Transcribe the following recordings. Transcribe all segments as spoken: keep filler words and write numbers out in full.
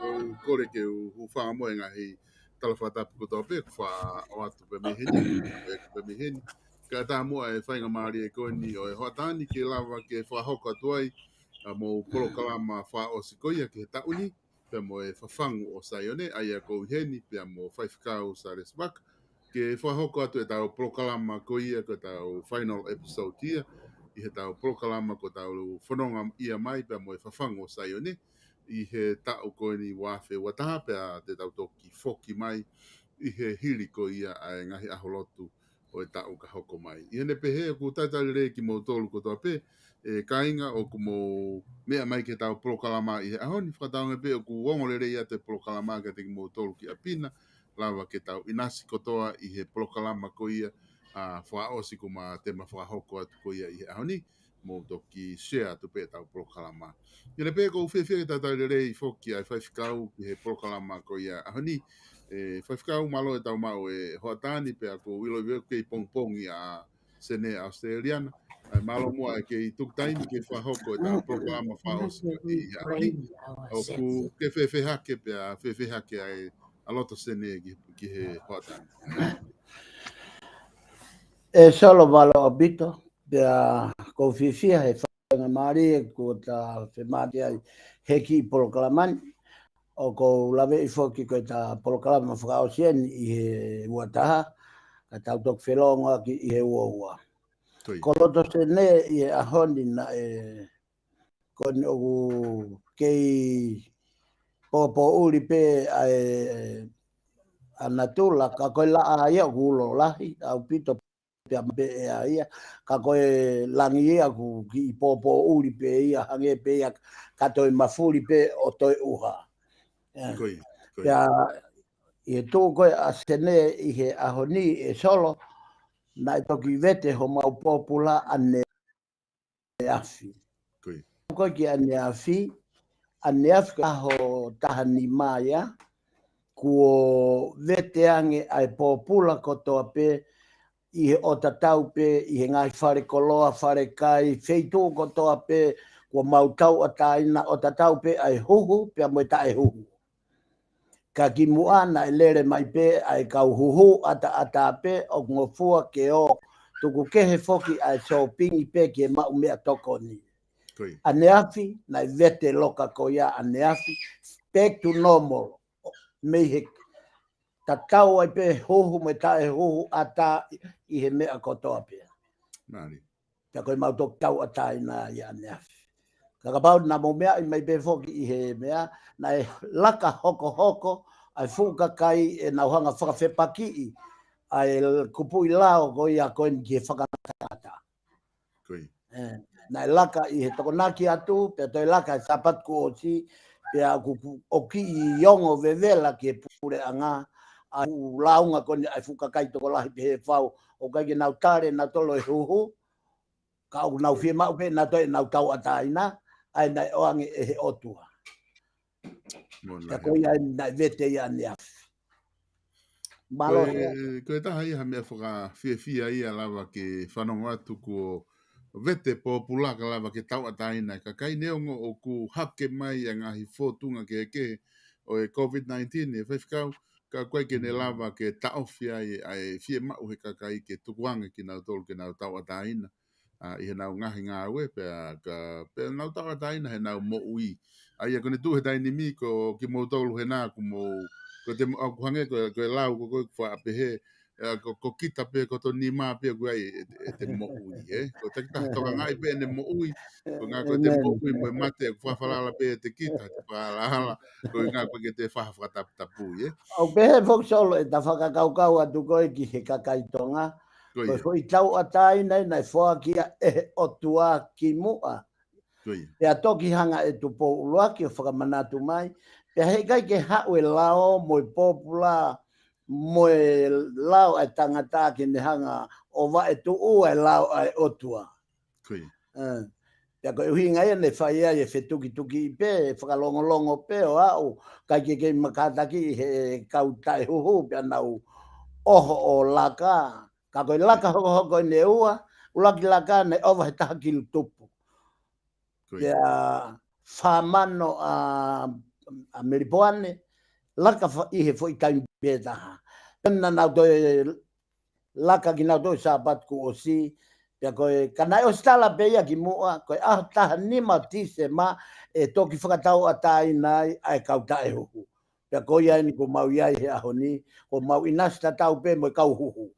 ʻOku ou kole ke u hūfanga mo e ngaahi tala fakatapu kotoa pē, kuo ʻoatu pē mei heni, ʻoatu pē mei heni. Kae ʻatā muʻa e faingamālie ko eni ʻo e hoʻatā ni ke lava ke fakahoko atu ai ʻa e polokalama fakaʻosi ko ia ki he taʻu ni, pea mo e Fafangu ʻo Saione, ʻa ia ʻoku ou ʻi heni, pea mo Faifekau Sālesi Vaka, ke fakahoko atu ʻetau polokalama ko ia, ko ʻetau final episode ia, ʻi heʻetau polokalama ko ʻetau fononga ia mai, pea mo e Fafangu ʻo Saione, ʻi he taʻu ko eni ua afe ua taha, pea te tau toki foki mai ʻi he hili ko ia ʻa e ngaahi ʻaho lotu ʻo e taʻu ka hoko mai. ʻI heʻene pehē, ʻoku talitali lelei kimoutolu kotoa pē, ʻe kāinga, ʻoku mou meʻa mai ki heʻetau polokalama ʻi he ʻaho ni. Fakatauange pē ʻoku ongo lelei atu e polokalama kiate kimoutolu ki ʻapi na, lava ke tau ʻinasi kotoa ʻi he polokalama ko ia, ʻa, fakaʻosi kuo ma te ma fakahoko atu ko ia ʻi he ʻaho ni, mou toki share atu pē ʻetau polokalama. ʻI heʻene pehē, ʻoku ou fiefia ke talitali lelei foki ʻa e Faifekau ki he polokalama ko ia ʻaho ni. ʻE, Faifekau, mālō e tau maʻu e hoʻatā ni, pea ʻoku ou ʻilo ʻoku kei pongipongi ʻa Sene ʻAositelēlia na. ʻAi, mālō muʻa e kei tuku taimi ke fakahoko ʻetau polokalama fakaʻosi ko ia ʻaho ni. ʻOku ke fēfē hake pea fēfē hake ʻa e ʻa loto Sene ki, ki he hoʻatā ni. ʻE Solo, mālō ʻaupito, pea ʻoku ou fiefia he faingamālie kuo ta femāti ai he kiʻi polokalama ni. ʻOku ou laveʻi foki ko ʻeta polokalama fakaʻosi eni ʻi he ua taha, ka tau toki felōngoaki ʻi he ua ua. Ko ia. Ko loto Sene ʻi he ʻaho ni naʻe, ko eni ʻoku kei pōpōʻuli pē ʻa e, ʻa natula, ka ko e laʻā ia ʻoku ulo lahi ʻaupito pea mape ʻe ia. Ka ko e langi ia ʻoku kiʻi pōpōʻuli pē ia, hangē pē ia ka toe mafuli pē ʻo toe ʻuha. ʻE. Ko ia, ko ia. Pea ʻi he tuʻu ko ē ʻa Sene ʻi he ʻaho ni, ʻe Solo, naʻe toki vete homau pōpula ʻaneafi. Ko ia. Ko ē ki ʻaneafi, ʻaneafi ko e ʻaho taha nima ia, kuo vete ange ʻa e pōpula kotoa pē ʻi he ʻotatau pē, ʻi he ngaahi fale koloa, fale kai, feituʻu kotoa pē, kuo mau tauʻatāina, ʻotatau pē ʻa e huhu, pea mo e taʻehuhu. Ka kimuʻa naʻe lele mai pē ʻa e kau huhu ʻataʻatā pē ʻoku ngofua ke ō tuku kehe foki ʻa e sōpingi pē ke maʻu meʻatokoni. Ko ia. ʻAneafi, naʻe vete loka ko ia ʻaneafi, back to normal. Mei he tatau ai pē huhu mo e taʻehuhu ʻatā ʻi he meʻa kotoa pē. Mālie. Pea ko e mau toki tauʻatāina ia ʻaneafi. Ka kapau naʻa mou meaʻi mai pē foki ʻi he meʻa, naʻe laka hokohoko ʻa e fuʻu kakai ʻenau hanga fakafepakiʻi ʻa e kupuʻi lao ko ia ko eni ki he fakangatangata. Ko ia. Ē, naʻe laka ʻi he Tokonaki atu, pea toe laka he Sāpate kuo ʻosi, pea ʻoku, ʻoku kiʻi ongo vevela ki he puleʻanga ʻa e fuʻu lāunga ko eni ʻa e fuʻu kakai tokolahi pehē fau, ʻoku ʻikai ke nau tali ʻenautolu e huhu, ka ʻoku nau fiemaʻu pē ʻenautolu ʻenau tauʻatāina, ʻa ia naʻe ʻoange ʻe he ʻOtua. Mo Pea na ko ia naʻe vete ia ʻaneafi. Mālō. Ko e, ko e taha ia ha meʻa fakafiefia ia lava ke fanongo atu kuo vete pōpula ka lava ke tauʻatāina e kakai neongo ʻoku hake mai ʻa e ngaahi fōtunga kehekehe ʻo e COVID-nineteen ʻe faifekau, ka ʻoku ʻikai ke ne lava ke taʻofi ai ʻa e fiemaʻu he kakai ke tukuange kinautolu ke nau tauʻatāina ʻa, ʻi heʻenau ngaahi ngāue, pea ka, pea nau tauʻatāina heʻenau moʻui. ʻA ia ko ʻene tuʻu he taimi ni ko kimoutolu hena ʻoku mou, ko te mo-, ʻoku hangē ko, ko e lau ko, ko e faʻa pehē, ʻa, ko, ko kita pē ko hoto nima pē ʻoku ʻi ai ʻete, ʻete moʻui, ē? Ko te kita tokangaʻi pē ʻene moʻui, ko e ʻuhinga ko ʻete moʻui mo e mate, ʻoku fakafalala pē ʻete kita, ʻete fakalahala, ko e ʻuhinga ko ʻete faʻa fakataputapui, ē? ʻOku pehē foki Solo ʻeta fakakaukau atu ko ē ki he kakai Tonga, Ko ko e ia. foʻi tauʻatāina naʻe foaki ia ʻe he ʻOtua kimuʻa. Ko ia. Pea toki hanga ʻe Tupou ʻUluaki ʻo fakamanatu mai. Pea heʻikai ke haʻu e lao mo e pōpula mo e lao ʻa e tangata ke ne hanga ʻo vaʻe tuʻu ʻa e lao ʻa e ʻOtua. Ko ia. Ē. Pea ko e ʻuhinga ia naʻe fai ai e fetukituki pē, fakalongolongo pē ʻo aʻu, ʻikai ke kei makātaki he kau taʻehuhu, pea nau ʻoho ʻo laka. Ka ko e laka hokohoko ʻe ua, ʻuluaki laka naʻe ʻova he taha kilu tupu. Ko ia. Pea fā mano ʻa, ʻa Melipoane, laka fa-, ʻi he foʻi taimi pē taha. Pea naʻa nau toe laka kinautolu Sāpate kuo ʻosi, pea ko e, ka naʻe ʻosi tala pē ia kimuʻa, ko e ʻaho taha nima Tīsema ʻe toki fakatauʻatāina ai ʻa e kau taʻehuhu. Pea ko ia eni kuo mau ʻi ai he ʻaho ni, kuo mau ʻinasi tatau pē mo e kau huhu.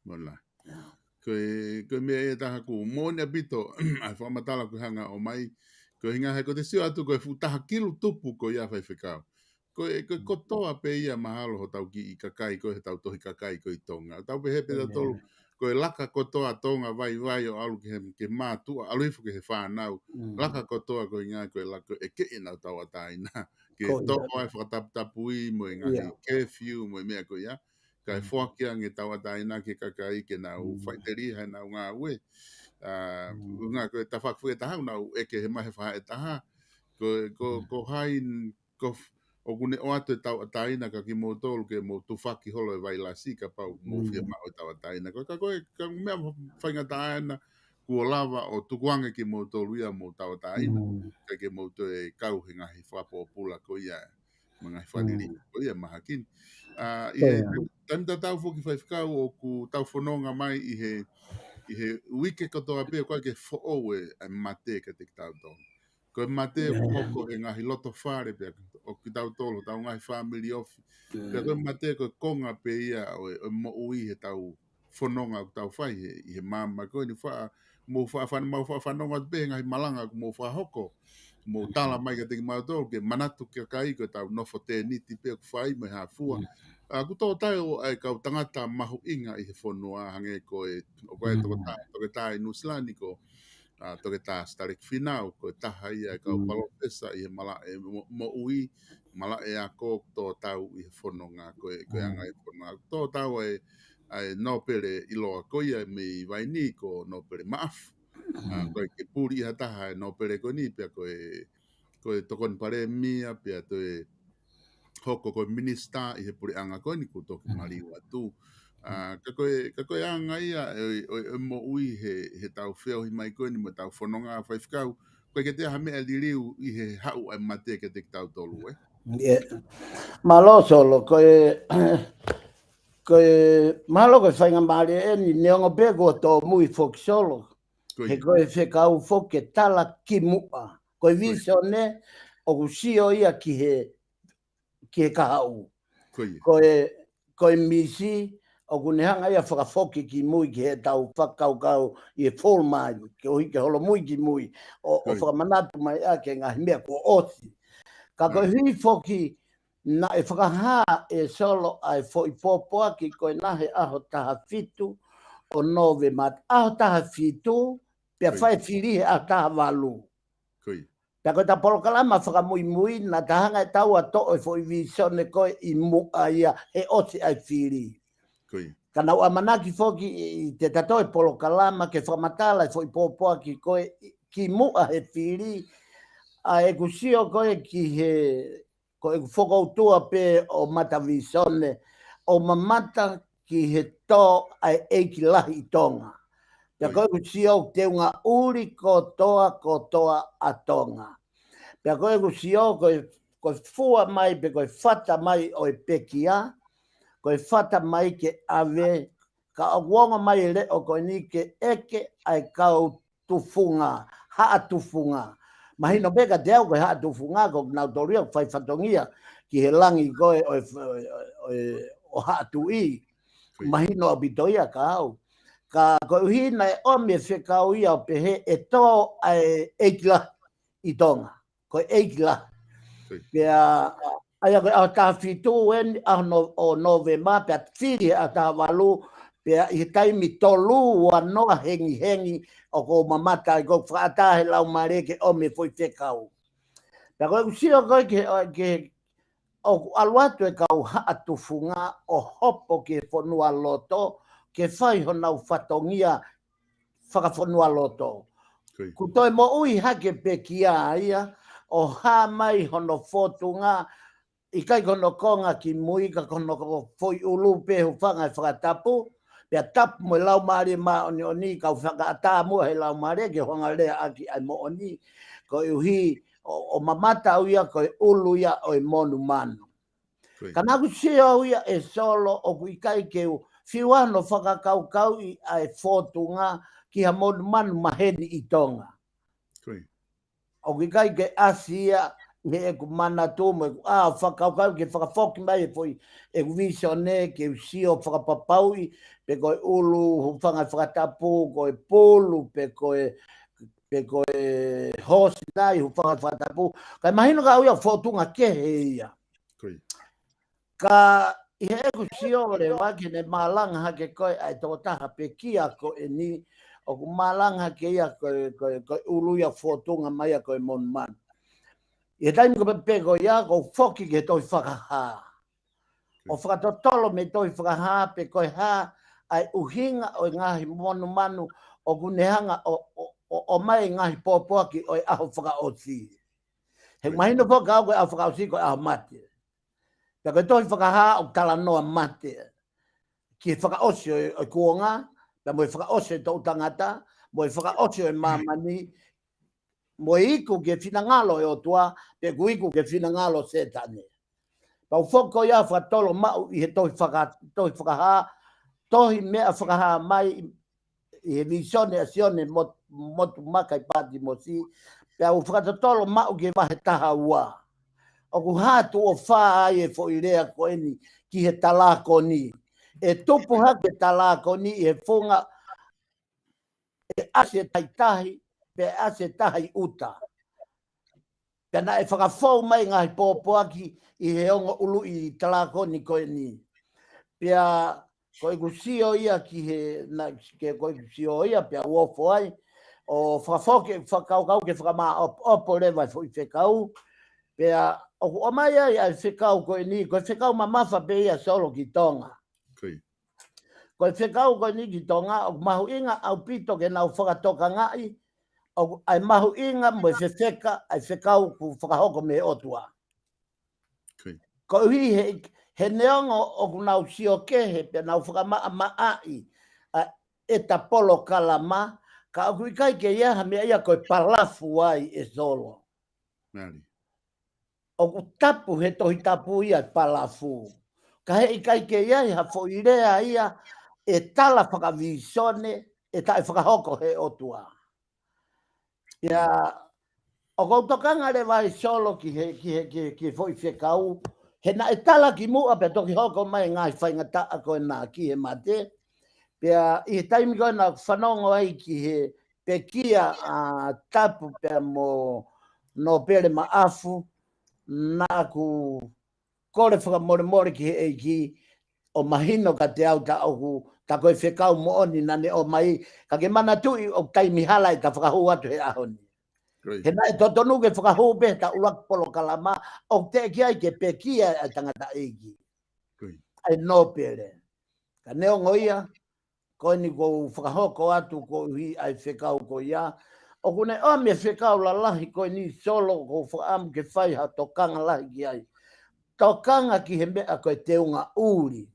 Mola. Ko e, ko e meʻa ia ʻe taha ʻoku moʻoni ʻaupito, ʻa e fakamatala ʻoku hanga ʻo ʻomai, ko e ʻuhinga he ko te sio atu ko e fuʻu taha kilu tupu ko ia faifekau. Ko e, ko e kotoa pē ia mahalo hotau kiʻi kakai, ko e hotau tohi kakai ko ē ʻi Tonga. Tau pehē pē tautolu, ko e laka kotoa Tonga vaivai ʻo ʻalu ki he, ki he mātuʻa, ʻalu hifo ki he fānau. Laka kotoa ko e ʻuhinga ko e laka ʻe keʻi ʻenau tauʻatāina. Ke tō ai fakataputapui mo e ngaahi curfew mo e meʻa ko ia. Kae foaki ange tauʻatāina ki he kakai ke nau faʻiteliha ʻenau ngāue. ʻA, ʻuhinga ko e tafaʻaki foʻi ʻe taha, nau ʻeke he mahe faʻa ʻe taha. Ko, ko, ko hai, ko f-, ʻoku ne ʻoatu e tauʻatāina kia kimoutolu ke mou tufaki holo e vailasi kapau mou fiemaʻu e tauʻatāina. Ko e ka ko e, ka meʻa faingataʻaʻia kuo lava ʻo tukuange kimoutolu ia mou tauʻatāina. Kae ke mou toe kau he ngaahi fakapōpula ko ia. Mo e ngaahi fakalilifu ko ia mahaki ni. ʻA, ʻi he taimi tatau foki faifekau ʻoku tau fononga mai ʻi he, ʻi he uike kotoa pē ʻoku ʻikai ke foʻou e, e mate kiate kitautolu. Ko e mate ʻoku hoko he ngaahi loto fale pē ʻo kitautolu, hotau ngaahi fāmili ofi. Pea ko e mate ko e konga pē ia ʻo e, ʻo e moʻui heʻetau fononga ʻoku tau fai he, ʻi he māmani ko eni faʻa, mou faʻa fan-, mau faʻa fanongo atu pē he ngaahi malanga ʻoku mou fakahoko. Mou tala mai kiate kimautolu ke manatu ki he kakai ko ʻetau nofo tēniti pē ʻoku fai mo e hā fua. ʻA, ʻoku tō tae ʻo e kau tangata mahuʻinga ʻi he fonua hangē ko e, ʻoku ʻi ai e toketā, toketā ʻi Nuʻusila ni ko, ʻa, Toketā Sitaleki Fīnau, ko e taha ia e kau palōfesa ʻi he malaʻe mo-, moʻui, malaʻe ako ʻoku tō tau ʻi he fononga, ko e, ko e anga e fononga. ʻOku tō tau e, ʻa e nōpele ʻiloa ko ia mei Vainī ko Nōpele Maʻafu. ʻA, ʻoku ʻikai ke puli ʻe ha taha e nōpele ko eni pea ko e, ko e tokoni palēmia pea toe hoko ko e minisitā ʻi he puleʻanga ko eni kuo toki maliu atu. ʻA, ka ko e, ka ko e anga ia e, ʻo e, ʻo e moʻui he, heʻetau feohi mai ko eni mo ʻetau fononga faifekau. ʻOku ʻikai ke toe ʻi ai ha meʻa liliu ʻi he haʻu ʻa e mate kiate kitautolu, ē? ʻIo. Mālō Solo, ko e, ko e, mālō ko e faingamālie eni, neongo pē kuo tōmui foki Solo. Ko ia. He ko e fekau foki ke tala kimuʻa. Ko e vīsone ʻoku sio ia ki he, ki he kahaʻu. Ko ia. Ko e, ko e misi ʻoku ne hanga ia fakafoki ki mui ki heʻetau fakakaukau ʻi he full mind, ke ʻohi ke holomui ki mui, ʻo, ʻo fakamanatu mai ʻa e ngaahi meʻa kuo ʻosi. Ka koeʻuhi foki, naʻe fakahā ʻe Solo ʻa e foʻi pōpoaki ko ena he ʻaho taha fitu ʻo Nōvema, ʻaho taha fitu, pea fai fili he ʻaho taha valu. Pea ko ʻeta polokalama fakamuimui, naʻa ta hanga ʻe taua ʻo toʻo e foʻi vīsone ko ē ʻi muʻa ia he ʻosi ʻa e fili. Ka naʻa ku ʻamanaki foki ʻi, ʻi heʻeta toʻo e polokalama ke fakamatala e foʻi pōpoaki ko ē ʻi, ki muʻa he fili, ʻa ʻeku sio ko ē ki he, ko ʻeku fokoutua pē ʻo mata vīsone, ʻo mamata ki he tō ʻa e ʻeiki lahi ʻi Tonga. Pea ko ʻeku sio teunga ʻuli kotoa, kotoa ʻa Tonga. Pea ko ʻeku sio ko e, ko e fua mai pe ko e fata mai ʻo e pekia, ko e fata mai ke ʻave, ka ʻoku ongo mai e leʻo ko eni ke ʻeke ʻa e kau tufunga, haʻa tufunga. Mahino pē kiate au ko e haʻa tufunga, ko kinautolu ia ʻoku fai fatongia ki he langi ko ē ʻo e, ʻo e, ʻo e, ʻo Haʻa Tuʻi. Mahino ʻaupito ia kia au. Ka koeʻuhi naʻe ʻomi e fekau ia ʻo pehē ʻe tō ʻa e ʻeiki lahi ʻi Tonga. Ko e ʻeiki lahi. Pea, ʻa ia ko e ʻaho taha fitu eni, ʻaho Nō-, ʻo Nōvema, pea fili he ʻaho taha valu, pea ʻi he taimi tolu ua noa hengihengi ʻoku ou mamata ai, ʻoku ou fakaʻatā he laumālie ke ʻomi e foʻi fekau. Pea ko ʻeku sio ko ē ki he, ki he, ʻoku ʻalu atu e kau haʻa tufunga ʻo hopo ki he fonualoto, ke fai honau fatongia fakafonualoto. Kuo toe moʻui hake e pekia ia, ʻo hā mai hono fōtunga, ʻikai ko hono konga ki mui, ka ko hono foʻi ʻulu pē hūfanga he fakatapu, pea tapu mo e Laumālie Māʻoniʻoni, kau fakaʻatā muʻa he laumālie ke u hanga ʻo lea ʻaki ʻa e moʻoni, koeʻuhi ʻo, ʻo mamata au ia ko e ʻulu ia ʻo e monumanu. Ka naʻa ku sio au ia ʻe Solo ʻoku ʻikai ke u fiu hono fakakaukauʻi ʻa e fōtunga ki ha monumanu maheni ʻi Tonga. ʻOku ʻikai ke ʻasi ia ʻi heʻeku manatu mo ʻeku ʻā fakakaukau ke fakafoki mai e foʻi ʻeku vīsone ke u sio fakapapauʻi pe ko e ʻulu hūfanga he fakatapu, ko e pulu, pe ko e, pe ko e hoosi nai hūfanga he fakatapu. Kae mahino kia au ia fōtunga kehe ia. Ka ʻi heʻeku sio leva ki heʻene malanga hake ko ē ʻa e tokotaha pekia ko eni, ʻoku malanga hake ia ko e, ko e, ko e ʻulu ia fōtunga mai ia ko e monumanu. ʻI he taimi ko ē pē ko ia, ʻoku ou foki ki he tohi Fakahā. ʻO fakatotolo mei he tohi Fakahā pe ko e hā ʻa e ʻuhinga ʻo e ngaahi monumanu ʻoku ne hanga ʻo, ʻo, ʻo, ʻomai e ngaahi pōpoaki ʻo e ʻaho fakaʻosi. He mahino foki kia au ko e ʻaho fakaʻosi ko e ʻaho mate. Pea ko e tohi Fakahā ʻoku talanoa mate. Ki he fakaʻosi ʻo e, ʻo e kuonga, pea mo e fakaʻosi ʻo e toʻu tangata, mo e fakaʻosi ʻo e māmani, mo e iku ki he finangalo ʻo e ʻOtua, pe ʻoku iku ki he finangalo ʻo Sētane. Pea u foki ko ia ʻo fakatotolo maʻu ʻi he tohi Faka-, tohi Fakahā, tohi meʻa fakahā mai ʻi he vīsone ʻa Sione Mot-, Motumaka ʻi Pātimosi, pea u fakatotolo maʻu ki he vahe taha ua. ʻOku hā tuʻo fā ai e foʻi lea ko eni ki he talākoni. ʻE tupu hake e talākoni ʻi he funga ʻe ʻasi e tahitahi, pe ʻasi e taha ʻi ʻuta. Pea naʻe fakafou mai e ngaahi pōpoaki ʻi he ongo ʻuluʻi talākoni ko eni. Pea ko ʻeku sio ia ki he, na, ke ko ʻeku sio ia, pea u ofo ai, ʻo fakafoki, fakakaukau ke fakamāʻopoʻopo leva e foʻi fekau. Pea ʻoku ʻomai ai ʻa e fekau ko eni, ko e fekau mamafa pē ia Solo ki Tonga. Ko e fekau ko eni ki Tonga, ʻoku mahuʻinga ʻaupito ke nau fakatokangaʻi, ʻoku ʻa e mahuʻinga mo e fefeka ʻa e fekau kuo fakahoko mei he ʻOtua. Koeʻuhi he, he neongo ʻoku nau sio kehe pea nau fakamaʻamaʻaʻi ʻa ʻeta polokalama, ka ʻoku ʻikai ke ʻi ai ha meʻa ia ko e palafu ai ʻe Solo. ʻOku tapu he Tohi Tapu ia e palafu. Ka heʻikai ke ʻi ai ha foʻi lea ia ʻe tala fakavīsone ʻe taʻefakahoko he ʻOtua. Ia, ʻoku ou tokanga leva ʻe Solo ki he, ki he, ki he, ki he foʻi fekau, He naʻe tala ki muʻa pea toki hoko mai ngaahi faingataʻa ko ena ki he mate. Pea ʻi he taimi ko ena fanongo ai ki he pekia ʻa Tapu pea mo Nōpele Maʻafu, naʻa ku kole fakamolemole ki he ʻEiki ʻo mahino kiate au ta ʻoku, ta ko e fekau moʻoni naʻa ne ʻomai, ka ke manatuʻi ʻoku taimi hala ʻeta fakahū atu he ʻaho ni. He naʻe totonu ke fakahū pē ʻeta ʻuluaki polokalama ʻoku teʻeki ai ke pekia ʻa e tangataʻeiki ʻa e Nōpele. Ka neongo ia, ko eni ʻoku ou fakahoko atu koeʻuhi ʻa e fekau ko ia. ʻOku ne ʻomi e fekau lalahi ko eni Solo ʻoku ou fakaʻamu ke fai ha tokanga lahi ki ai. Tokanga ki he meʻa ko e teunga ʻuli.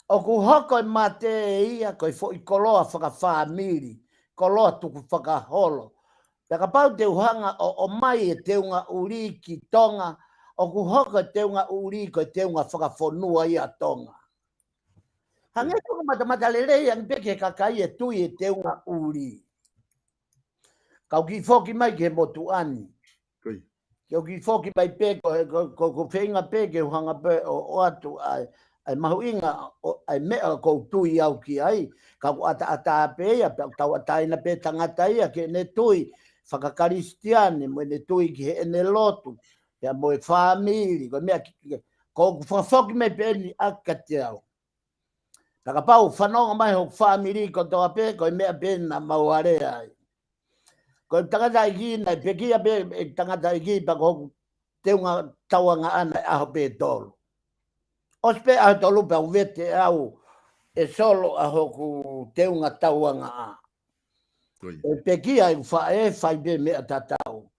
ʻOku hoko e mate ia ko e foʻi koloa fakafāmili, koloa tukufakaholo. Pea kapau te u hanga ʻo ʻomai e teunga ʻuli ki Tonga, ʻoku hoko e teunga ʻuli ko e teunga fakafonua ia ʻa Tonga. Hangē ko e matamata lelei ange pē ki he kakai ʻe tui e teunga ʻuli. Kau kiʻi foki mai ki he motuʻa ni. Ke u kiʻi foki mai pē, ko, ko, ko, ko feinga pē ke u hanga pē ʻo, ʻo ʻoatu ʻa e, ʻa e mahuʻinga ʻo, ʻa e meʻa ʻoku ou tui au ki ai, ka ʻoku ʻataʻatā pē ia, pea ʻoku tauʻatāina pē tangata ia ke ne tui fakakalisitiane, mo ne tui ki heʻene lotu, pea mo e fāmili, ko e meʻa ki, ki, ko ʻeku fakafoki mai pē eni ʻaki kiate au. Pea kapau fanongo mai hoku fāmili kotoa pē, ko e meʻa pē naʻa mau alea ai. Ko e tangataʻeiki naʻe pekia pē e tangataʻeiki pea ko hoku teunga tauangaʻa naʻe ʻaho pē tolu. ʻOsi pē ʻaho tolu pea u vete au ʻe Solo ʻa hoku teunga tauangaʻa. Ko e pekia ʻeku faʻē fai pē meʻa tatau.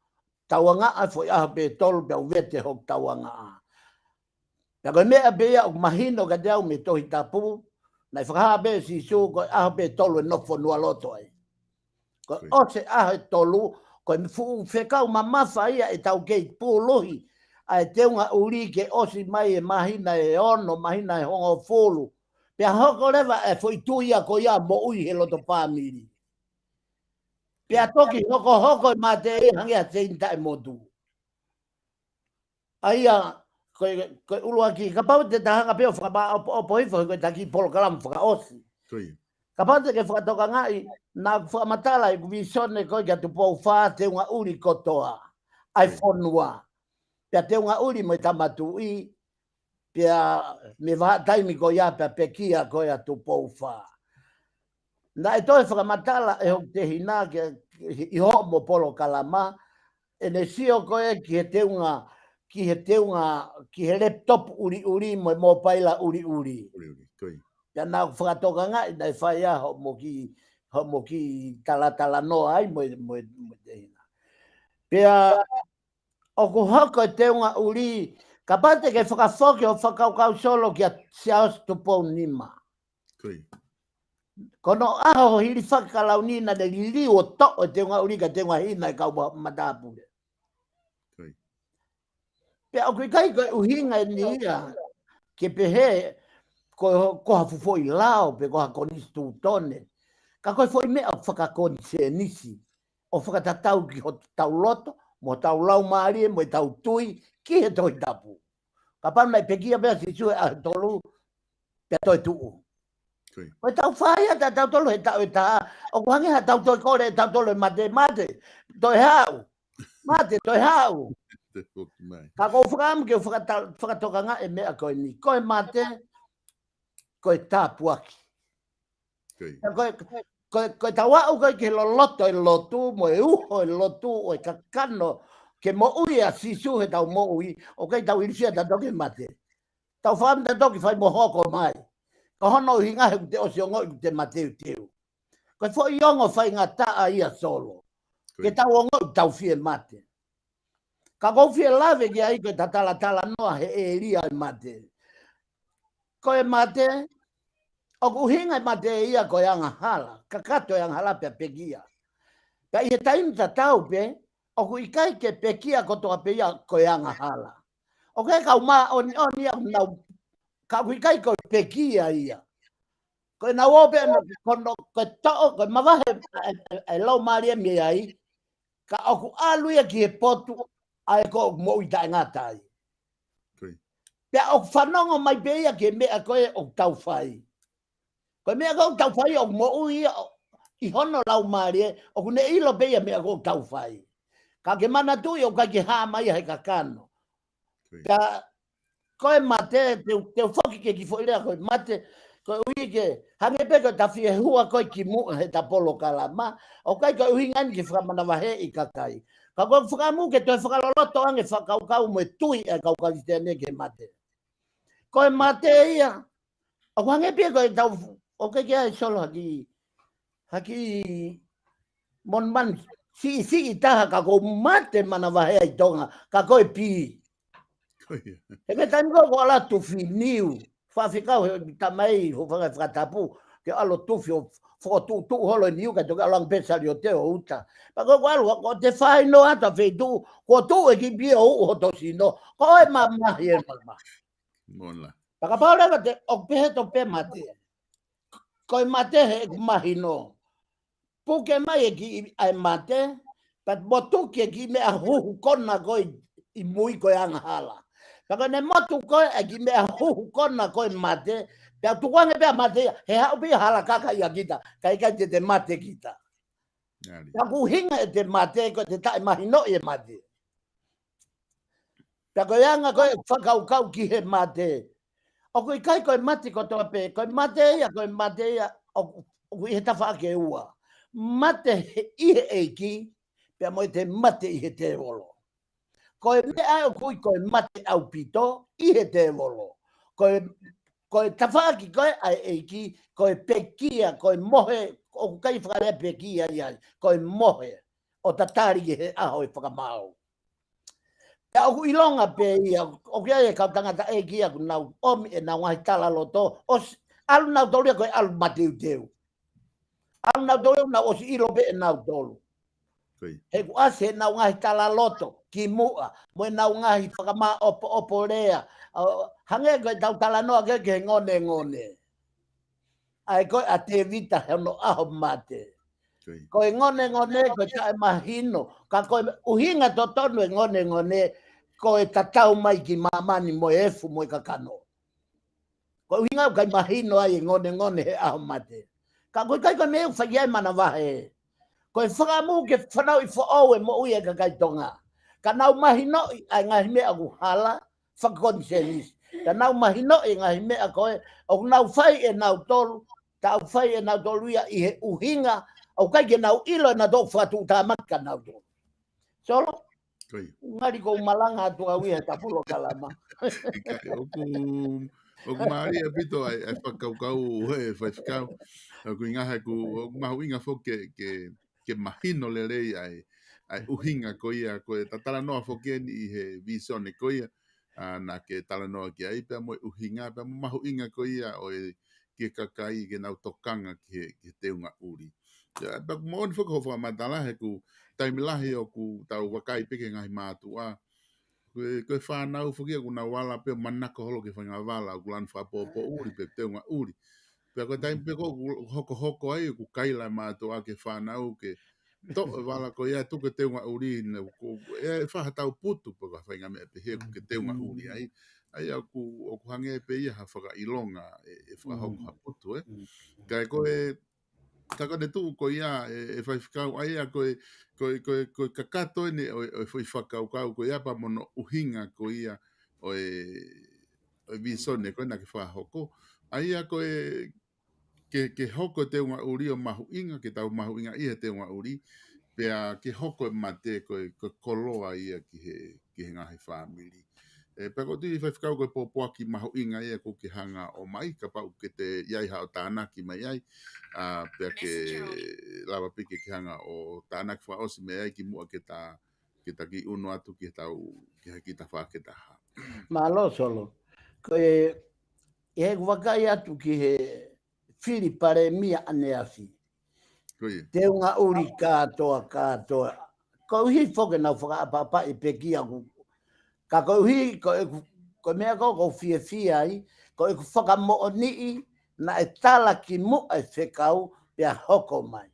Tauangaʻa foʻi ʻaho pē tolu pea u vete hoku tauangaʻa. Pea ko e meʻa pē ia ʻoku mahino kiate au mei he Tohi Tapu, naʻe fakahā pē ʻe Sīsū ko e ʻaho pē tolu ʻe nofo fonualoto ai. Ko e ʻosi e ʻaho ʻe tolu, ko e fuʻu fekau mamafa ia ʻetau kei puluhi ʻa e teunga ʻuli ke ʻosi mai e māhina ʻe ono, māhina ʻe hongofulu. Pea hoko leva e foʻi tui ia ko ia moʻui he loto fāmili. Pea toki hokohoko e mate ia hangē ha seini taʻemotu. ʻA ia, ko e, ko e ʻuluaki, kapau te ta hanga pē ʻo fakamaʻopoʻopo hifo, ko e taki polokalama fakaʻosi. Kapau te ke fakatokangaʻi, naʻa ku fakamatala ʻeku vīsone ko ē kia Tupou Fā, teunga ʻuli kotoa ʻa e fonua. Pea teunga ʻuli mo e Tama Tuʻi, pea mei he vahaʻa taimi ko ia pea pekia ko ē ʻa Tupou Fā. Naʻe toe fakamatala ʻe hoku tehina ke, ʻi hoʻomo polokalama, ʻene sio ko ē ki he teunga, ki he teunga, ki he laptop ʻuliʻuli mo e mōpaila ʻuliʻuli. Pea naʻa ku fakatokangaʻi naʻe fai ʻa hoʻomo kiʻi, hoʻomo kiʻi talatalanoa ai mo e, mo e, mo e tehina. Pea ʻoku hoko e teunga ʻuli, kapau te ke fakafoki hoʻo fakakaukau Solo kia Siaosi Tupou Nima. Ko hono ʻaho hoʻo hilifaki kalauni naʻa ne liliu ʻo toʻo e teunga ʻuli ka teunga hina e kau matāpule. Pea ʻoku ʻikai ko e ʻuhinga eni ia ke pehē ko, ko ha fuʻu foʻi lao pe ko ha konisitūtone. Ka ko e foʻi meʻa ʻoku fakakonisenisi ʻo fakatatau ki hotau loto, mo hotau laumālie, mo ʻetau tui ki he Tohi Tapu. Kapau naʻe pekia pē ʻa Sīsū he ʻaho ʻe tolu, pea toe tuʻu. Ko ʻetau fai ʻa tautolu he taʻu ʻe taha, ʻoku hangē ha tau toe kole ʻe tautolu e mate, mate, toe haʻu. Mate, toe haʻu. Ka ʻoku ou fakaʻamu ke u fakata-, fakatokangaʻi e meʻa ko eni. Ko e mate, ko e tāpuaki. Ko e, ko e, ko e tau aʻu ko ē ki he loloto e lotu, mo e uho e lotu, ʻo e kakano, ke moʻui ʻa Sīsū he tau moʻui, ʻoku ʻikai tau ilifia tautolu ki he mate. Tau fakaʻamu tautolu ke fai mo hoko mai. Ko hono ʻuhinga he ʻoku te ʻosi ongoʻi ʻoku te mateuteu. Ko e foʻi ongo faingataʻa ia Solo. Ke tau ongoʻi ʻoku tau fie mate. Ka ʻoku ou fie lave ki ai ko e tatalatalanoa he ʻēlia e mate. Ko e mate, ʻoku ʻuhinga e mate ia ko e angahala, kakato e angahala pea pekia. Pea ʻi he taimi tatau pē, ʻoku ʻikai ke pekia kotoa pē ia ko e angahala. ʻOku ʻi ai e kau māʻoniʻoni ia ʻoku nau, ka ʻoku ʻikai ko e pekia ia. Ko ʻenau ō pē ʻenau, ko hono, ko e toʻo, ko e mavahe e, e, e laumālie mei ai, ka ʻoku ʻalu ia ki he potu ʻa e ko ʻoku moʻui taʻengata ai. Pea ʻoku fanongo mai pē ia ki he meʻa ko ē ʻoku tau fai. Ko e meʻa ko ē ʻoku tau fai ʻoku moʻui ia ʻo, ʻi hono laumālie, ʻoku ne ʻilo pē ia meʻa ko ē ʻoku tau fai. Ka ke manatuʻi ʻoku ʻikai ke hā mai ia he kakano. Pea ko e mate, te u, te u foki ki he kiʻi foʻi lea ko e mate, koeʻuhi ke, hangē pē ko e ta fie hua ko ē ki muʻa he ta polokalama, ʻoku ʻikai ko e ʻuhinga eni ke fakamanavaheʻi kakai. Ka ko e fakaʻamu ke toe fakaloloto ange fakakaukau mo e tui ʻa e kau Kalisitiane ki he mate. Ko e mate ia, ʻoku hangē pē ko e tau, ʻoku ʻikai ke ʻi ai Solo ha kiʻi, ha kiʻi monumanu siʻisiʻi taha ka ko e mate manavahē ʻi Tonga, ka ko e pī. Ko ia. He ko e taimi ko ē ʻoku ala tufi niu, faifekau he tamai ho fanga fakatapu, ke ʻalu tufi ʻo fokotuʻutuʻu holo e niu ka toki ʻalu ange pē saliote ʻo uta. Pea ko e ʻalu, ko e te fai no ata feitu, ko e tuʻu e kiʻi pī ʻo uʻu hoto sino, ko e mamahi e mamahi. Mola. Pea kapau leva te, ʻoku pehē to pē mate. Ko e mate he ʻoku mahino. Puke mai e kiʻi ʻa e mate, pea motuki e kiʻi meʻa huhu kona ko ē ʻi mui ko e angahala. Pea ko ʻene motu ko ē e kiʻi meʻa huhu kona ko e mate, pea tukuange pē ʻa mate ia, he haʻu pē ia hala kaka ia kita, ka ʻikai te te mate kita. Pea ʻoku ʻuhinga e te mate, ko e te taʻemahinoʻi e mate. Pea ko e anga ko ē fakakaukau ki he mate. ʻOku ʻikai ko e mate kotoa pē, ko e mate ia, ko e mate ia, ʻoku, ʻoku ʻi he tafaʻaki ʻe ua. Mate he, ʻi he ʻEiki, pea mo e te mate ʻi he tēvolo. Ko e meʻa ʻoku ui ko e mate ʻaupito, ʻi he tēvolo. Ko e, ko e tafaʻaki ko ē ʻa e ʻEiki, ko e pekia, ko e mohe, ʻoku ʻikai fakalea pekia ia, ko e mohe, ʻo tatali ki he ʻaho e fakamaau. Pea ʻoku ʻilonga pē ia, ʻoku ʻi ai e kau tangataʻeiki ia ʻoku nau ʻomi ʻenau ngaahi talaloto, ʻosi, ʻalu nautolu ia ko e ʻalu mateuteu. ʻAlu nautolu ia ʻoku nau ʻosi ʻilo pē ʻenautolu. He ʻoku ʻasi ʻenau ngaahi talaloto ki muʻa, mo ʻenau ngaahi fakamāʻopoʻopo lea, ʻo, hangē ko e tau talanoa ki he, ki he ngonengone. ʻA e ko ē ʻa Tēvita he hono ʻaho mate. Ko e ngonengone, ko e taʻemahino, ka ko e ʻuhinga totonu e ngonengone, ko e tatau mai ki māmani mo e efu mo e kakano. Ko e ʻuhinga ʻoku ʻikai mahino ai e ngonengone he ʻaho mate. Ka ʻoku ʻikai ko e meʻa ʻoku fai ai manavahē. Ko e fakaʻamu ke fanauʻi foʻou e moʻui e kakai Tonga. Ka nau mahinoʻi ʻa e ngaahi meʻa ʻoku hala, fakakonisenisi. Ka nau mahinoʻi e ngaahi meʻa ko ē, ʻoku nau fai ʻenautolu, tau fai ʻenautolu ia ʻi he ʻuhinga, ʻoku ʻikai ke nau ʻilo ʻenautolu fakatuʻutāmaki kia nautolu. Solo? Ngali ʻoku ou malanga atu au ia he ta polokalama. ʻIkai, ʻoku, ʻoku mālie ʻaupito ʻa e, ʻa e fakakaukau ʻe faifekau. ʻOku ʻi ai he ʻoku, ʻoku mahuʻinga foki ke, ke, ke mahino lelei ʻa e, ʻa e ʻuhinga ko ia, ko e ta talanoa foki eni ʻi he visone ko ia, ʻa, naʻa ke talanoa ki ai pea mo e ʻuhinga, pea mo e mahuʻinga ko ia ʻo e ki he kakai ke nau tokanga ki he, ki he teunga ʻuli. Pea ʻoku moʻoni foki hoʻo fakamatala he ʻoku taimi lahi ʻoku tau vakai pē ki he ngaahi mātuʻa. Ko e, ko e fānau foki ʻoku nau ala pē ʻo manako holo ki he faʻahinga vala ʻoku lanu fakapōpōʻuli pe teunga ʻuli. Pea ko e taimi pē ko ē ʻoku hokohoko ai ʻoku kaila e mātuʻa ki he fānau ke toʻo e vala ko ia tuku e teunga ʻuli, ne, ko, ʻe, ʻe fai ha tau putu pe ko ha faʻahinga meʻa pehē ʻoku ke teunga ʻuli ai. ʻA ia ʻoku, ʻoku hangē pē ia ha fakaʻilonga ʻe, ʻe fakahoko ha putu, ē. Kae ko e, ka ko ʻene tuʻu ko ia ʻe, ʻe faifekau, ʻa ia ko e, ko e, ko e, ko e kakato eni ʻo e, ʻo e foʻi fakakaukau ko ia pea mo hono ʻuhinga ko ia ʻo e, ʻo e visone ko ē naʻa ke fakahoko. ʻA ia ko e, ke, ke hoko e teunga ʻuli ʻo mahuʻinga, ke tau mahuʻingaʻi he teunga ʻuli, pea ke hoko e mate ko e, ko e koloa ia ki he, ki he ngaahi fāmili. ʻE, pea ʻoku ou tui faifekau ko e pōpoaki mahuʻinga ia ʻoku ke hanga ʻo ʻomai, kapau ʻoku ke ʻi ai haʻo tānaki mai ai, ʻa, pea ke lava pē ke ke hanga ʻo tānaki fakaʻosi mei ai kimuʻa ke ta, ke ta kiʻi ʻunu atu ki he tau, ki he kiʻi tafaʻaki ʻe taha. Mālō Solo. Ko e, ʻi heʻeku vakai atu ki he fili palēmia ʻaneafi. Teunga ʻuli kātoa, kātoa. Koeʻuhi foki ʻenau fakaʻapaʻapaʻi e pekia ʻoku. Ka koeʻuhi, ko ʻeku, ko e meʻa ko ē ʻoku ou fiefia ai, ko ʻeku fakamoʻoniʻi naʻe tala kimuʻa e fekau pea hoko mai.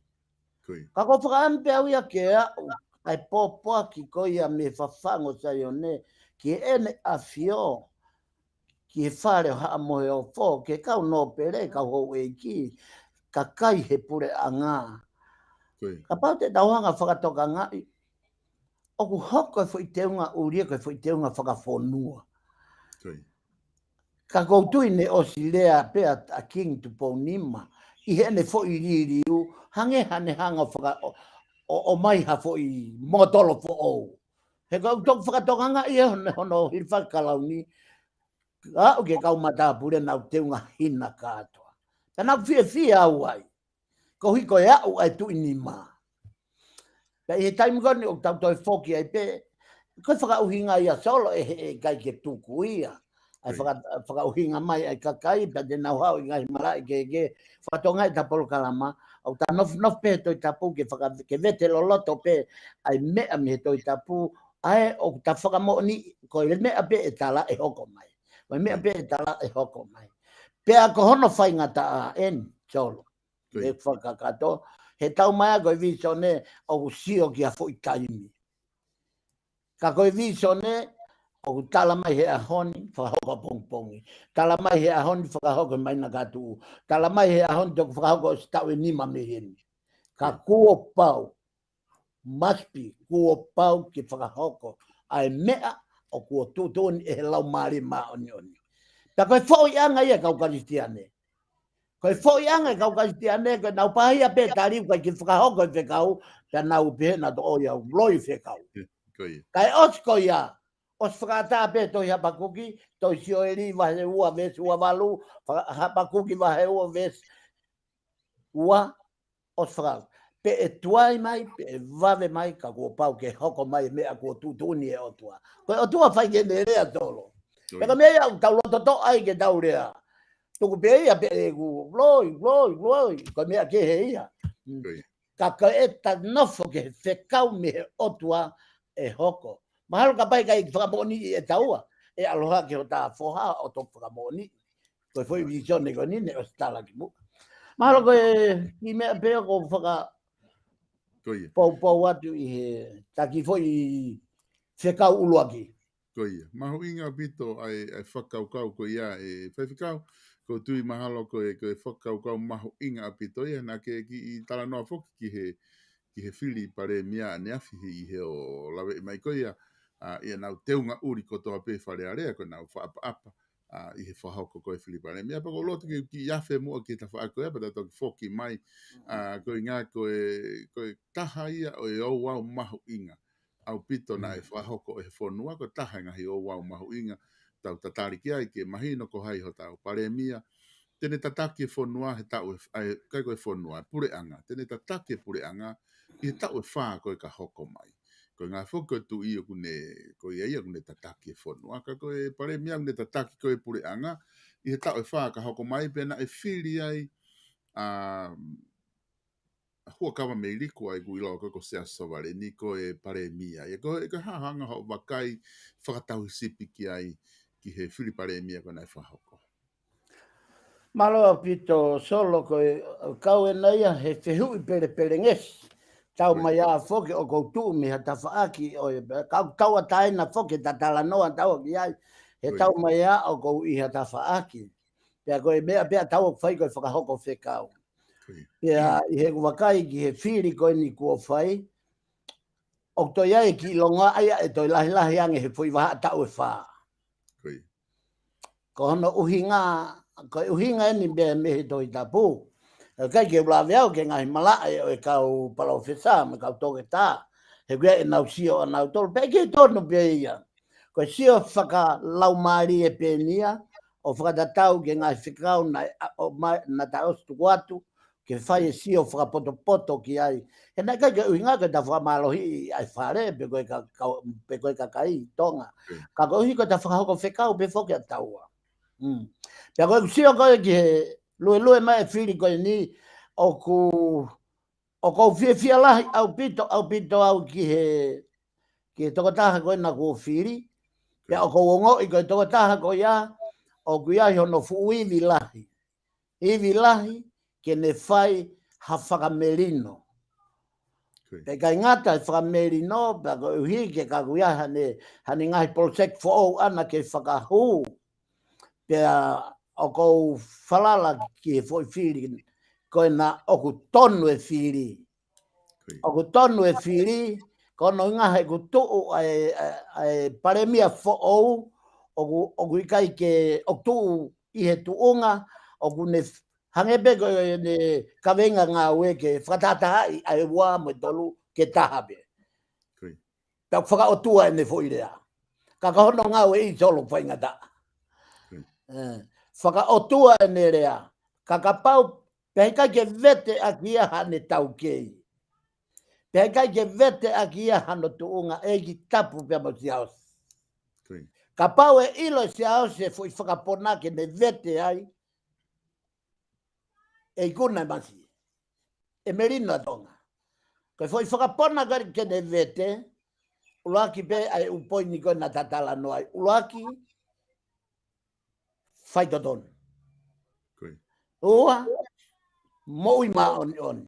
Ka ʻoku ou fakaʻamu pē au ia ke aʻu ʻa e pōpoaki ko ia mei Fafangu Saione ki heʻene ʻAfio. ki he fale ʻo Haʻa Moheofo, ki he kau nōpele, kau houʻeiki, kakai he puleʻanga. Kapau te tau hanga ʻo fakatokangaʻi, ʻoku hoko e foʻi teunga ʻuli ia ko e foʻi teunga fakafonua. Ka ʻoku ou tui naʻe ʻosi lea pē ʻa Kingi Tupou Nima ʻi heʻene foʻi liliu, hangē haʻane hanga ʻo faka-, ʻo, ʻo, ʻomai ha foʻi motolo foʻou. He ko ʻeku toki fakatokangaʻi ʻe hono, hono hilifaki kalauni, aʻu ki he kau matāpule naʻa nau teunga hina kātoa. Pea naʻa ku fiefia au ai. Koeʻuhi ko e aʻu ʻa e Tuʻi Nima. Pea ʻi he taimi ko eni ʻoku tau toe foki ai pē, ko e fakaʻuhinga ia Solo ʻe he, ʻe ʻikai ke tuku ia. ʻA e faka-, fakaʻuhinga mai ʻa e kakai, pea te nau haʻu ʻi he ngaahi malaʻe kehekehe, fakatokangaʻi ʻeta polokalama, ʻoku ta nofonofo pē he Tohi Tapu ke faka-, ke vete loloto pē ʻa e meʻa mei he Tohi Tapu, ʻa ē ʻoku ta fakamoʻoni, ko e meʻa pē ʻe tala ʻe hoko mai. Ko e meʻa pē ʻe tala ʻe hoko mai. Pea ko hono faingataʻa eni, Solo. ʻE fakakakato, he tau mai ʻa ko e visone ʻoku sio ki ha foʻi taimi. Ka ko e visone ʻoku tala mai he ʻaho ni, fakahoko pongipongi. Tala mai he ʻaho ni, fakahoko mai na katu. Tala mai he ʻaho ni, toki fakahoko ʻosi taʻu ʻe nima mei heni. Ka kuo pau, must be, kuo pau ke fakahoko ʻa e meʻa ʻoku tuʻutuʻuni ʻe he Laumālie Māʻoniʻoni. Pea ko e foʻiʻanga ia kau Kalisitiane. Ko e foʻiʻanga kau Kalisitiane, ko ʻenau pāhia pē tali ʻoku ʻikai ke fakahoko e fekau, pea nau pehē naʻa tau ʻoiauē fekau. Kae ʻosi ko ia, ʻosi fakaʻatā pē tohi Hapakuki, tohi Sioeli vahe ua veesi ua valu, faka-, Hapakuki vahe ua veesi ua, ʻosi fakaʻatā. Pe ʻe tuai mai, pe ʻe vave mai, ka kuo pau ke hoko mai e meʻa kuo tuʻutuʻuni ʻe he ʻOtua. Ko e ʻOtua fai ke ne lea Solo. Pea ko e meʻa ia ʻoku tau loto toʻa ai ke tau lea. Tuku pē ia pe ʻe ku, loi, loi, loi. Ko e meʻa kehe ia. Ka ko ʻeta nofo ki he fekau mei he ʻOtua ʻe hoko. Mahalo kapau ʻe ʻikai fakamoʻoniʻi ʻe taua, ʻe ʻaloha ki hota foha ʻo toki fakamoʻoniʻi. Ko e foʻi visone ko eni naʻe ʻosi tala ki muʻa. Mahalo ko e kiʻi meʻa pē ʻoku ou fakapoupou atu ʻi he taki foʻi fekau ʻuluaki. Ko ia. Mahuʻinga ʻaupito ʻa e, ʻa e fakakaukau ko ia ʻe faifekau. ʻOku ou tui mahalo ko e, ko e fakakaukau mahuʻinga ʻaupito ia naʻa ke kiʻi talanoa foki ki he, ki he fili palēmia ʻaneafi ʻi he ʻo laveʻi mai ko ia, ʻa, ʻi heʻenau teunga ʻuli kotoa pē Fale Alea ko ʻenau fakaʻapaʻapa, ʻa, ʻi he fakahoko ko e fili palēmia. Pea ʻoku ou loto ke kiʻi afe muʻa ki he tafaʻaki ko ia, pea ta toki foki mai, ʻa, ko e ʻuhinga ko e, ko e taha ia ʻo e ouau mahuʻinga ʻaupito naʻe fakahoko ʻe he fonua, ko e taha e ngaahi ouau mahuʻinga tau tatali ki ai ke mahino ko hai hotau palēmia. Te ne tataki e fonua he taʻu ʻe, ʻa e, ʻikai ko e fonua, e puleʻanga. Te ne tataki e puleʻanga ʻi he taʻu ʻe fā ko ē ka hoko mai. Ko e ʻuhinga foki ko e tuʻi ʻoku ne, ko ia ia ʻoku ne tataki e fonua. Ka ko e palēmia ʻoku ne tataki ko e puleʻanga ʻi he taʻu ʻe fā ka hoko mai, pea naʻe fili ai, ʻa, Huʻakavameiliku ai ʻoku ʻiloa ko, ko Siaosi Sovaleni ko e palēmia. ʻIo ko, ko e hā hoʻo anga hoʻo vakai fakatauhisipi ki ai ki he fili palēmia ko ē naʻe fakahoko. Mālō ʻaupito Solo, ko e kau ena ia he fehuʻi pelepelengesi. Tau mai ʻa foki ʻoku ou tuʻu mei ha tafaʻaki ʻo e, ka ʻoku tau ʻatā ena foki ʻeta talanoa tau ki ai. He tau mai ʻa ʻoku ou ʻi ha tafaʻaki. Pea ko e meʻa pea tau ʻoku fai ko e fakahoko fekau. Pea ʻi heʻeku vakai ki he fili ko eni kuo fai, ʻoku toe ʻi ai e kiʻi longoaʻa ia ʻe toe lahilahi ange he foʻi vahaʻa taʻu ʻe fā. Ko hono ʻuhinga, ko e ʻuhinga eni mei, mei he Tohi Tapu. ʻIkai ke u lave au ki he ngaahi malaʻe ʻo e kau palōfesa mo e kau toketā. He ʻoku ʻi ai ʻenau sio ʻanautolu, pea ʻikai ke tonu pē ia. Ko e sio fakalaumālie pē eni ia, ʻo fakatatau ki he ngaahi fekau naʻe, ʻo ma-, naʻa ta ʻosi tuku atu, ke fai e sio fakapotopoto ki ai. He naʻe ʻikai ke ʻuhinga ke ta fakamālohiʻi ʻa e Fale, pe ko e ka-, ka-, pe ko e kakai Tonga. Ka koeʻuhi ko ʻeta fakahoko fekau pē foki ʻa taua. Pea ko ʻeku sio ko ē ki he luelue mai e fili ko eni, ʻoku, ʻoku ou fiefia lahi ʻaupito, ʻaupito au ki he, ki he tokotaha ko ena kuo fili. Pea ʻoku ou ongoʻi ko e tokotaha ko ia, ʻoku ʻi ai hono fuʻu ivi lahi. Ivi lahi ke ne fai ha fakamelino. Pea ʻikai ngata he fakamelino, pea koeʻuhi ke ka ʻoku ʻi ai haʻane, haʻane ngaahi poloseki foʻou ʻana ke fakahū. Pea ʻoku ou falala ki he foʻi fili, ko ena ʻoku tonu e fili. ʻOku tonu e fili, ko hono ʻuhinga he ʻoku tuʻu ʻa e, ʻa e, ʻa e palēmia foʻou, ʻoku, ʻoku ʻikai ke, ʻoku tuʻu ʻi he tuʻunga, ʻoku ne f-, hangē pē ko ʻene kaveinga ngāue ke fakatahatahaʻi ʻa e ua mo e tolu ke taha pē. Pea ʻoku fakaʻotua ʻene foʻi lea. Ka ko hono ngāue ʻi solo faingataʻa. Fakaʻotua ʻene lea. Ka kapau, pea ʻikai ke vete ʻaki ia haʻane taukei. Pea ʻikai ke vete ʻaki ia hano tuʻunga ʻeiki tapu pea mo Siaosi. Kapau ʻe ʻilo Siaosi e foʻi fakapona ke ne vete ai, ʻe ikuna e masi. ʻE melino ʻa Tonga. Ko e foʻi fakapona ka ke ne vete, ʻuluaki pē ʻa e ʻū poini ko ena tatala noa ai. ʻUluaki, faitotonu. Ua, moʻui māʻoniʻoni.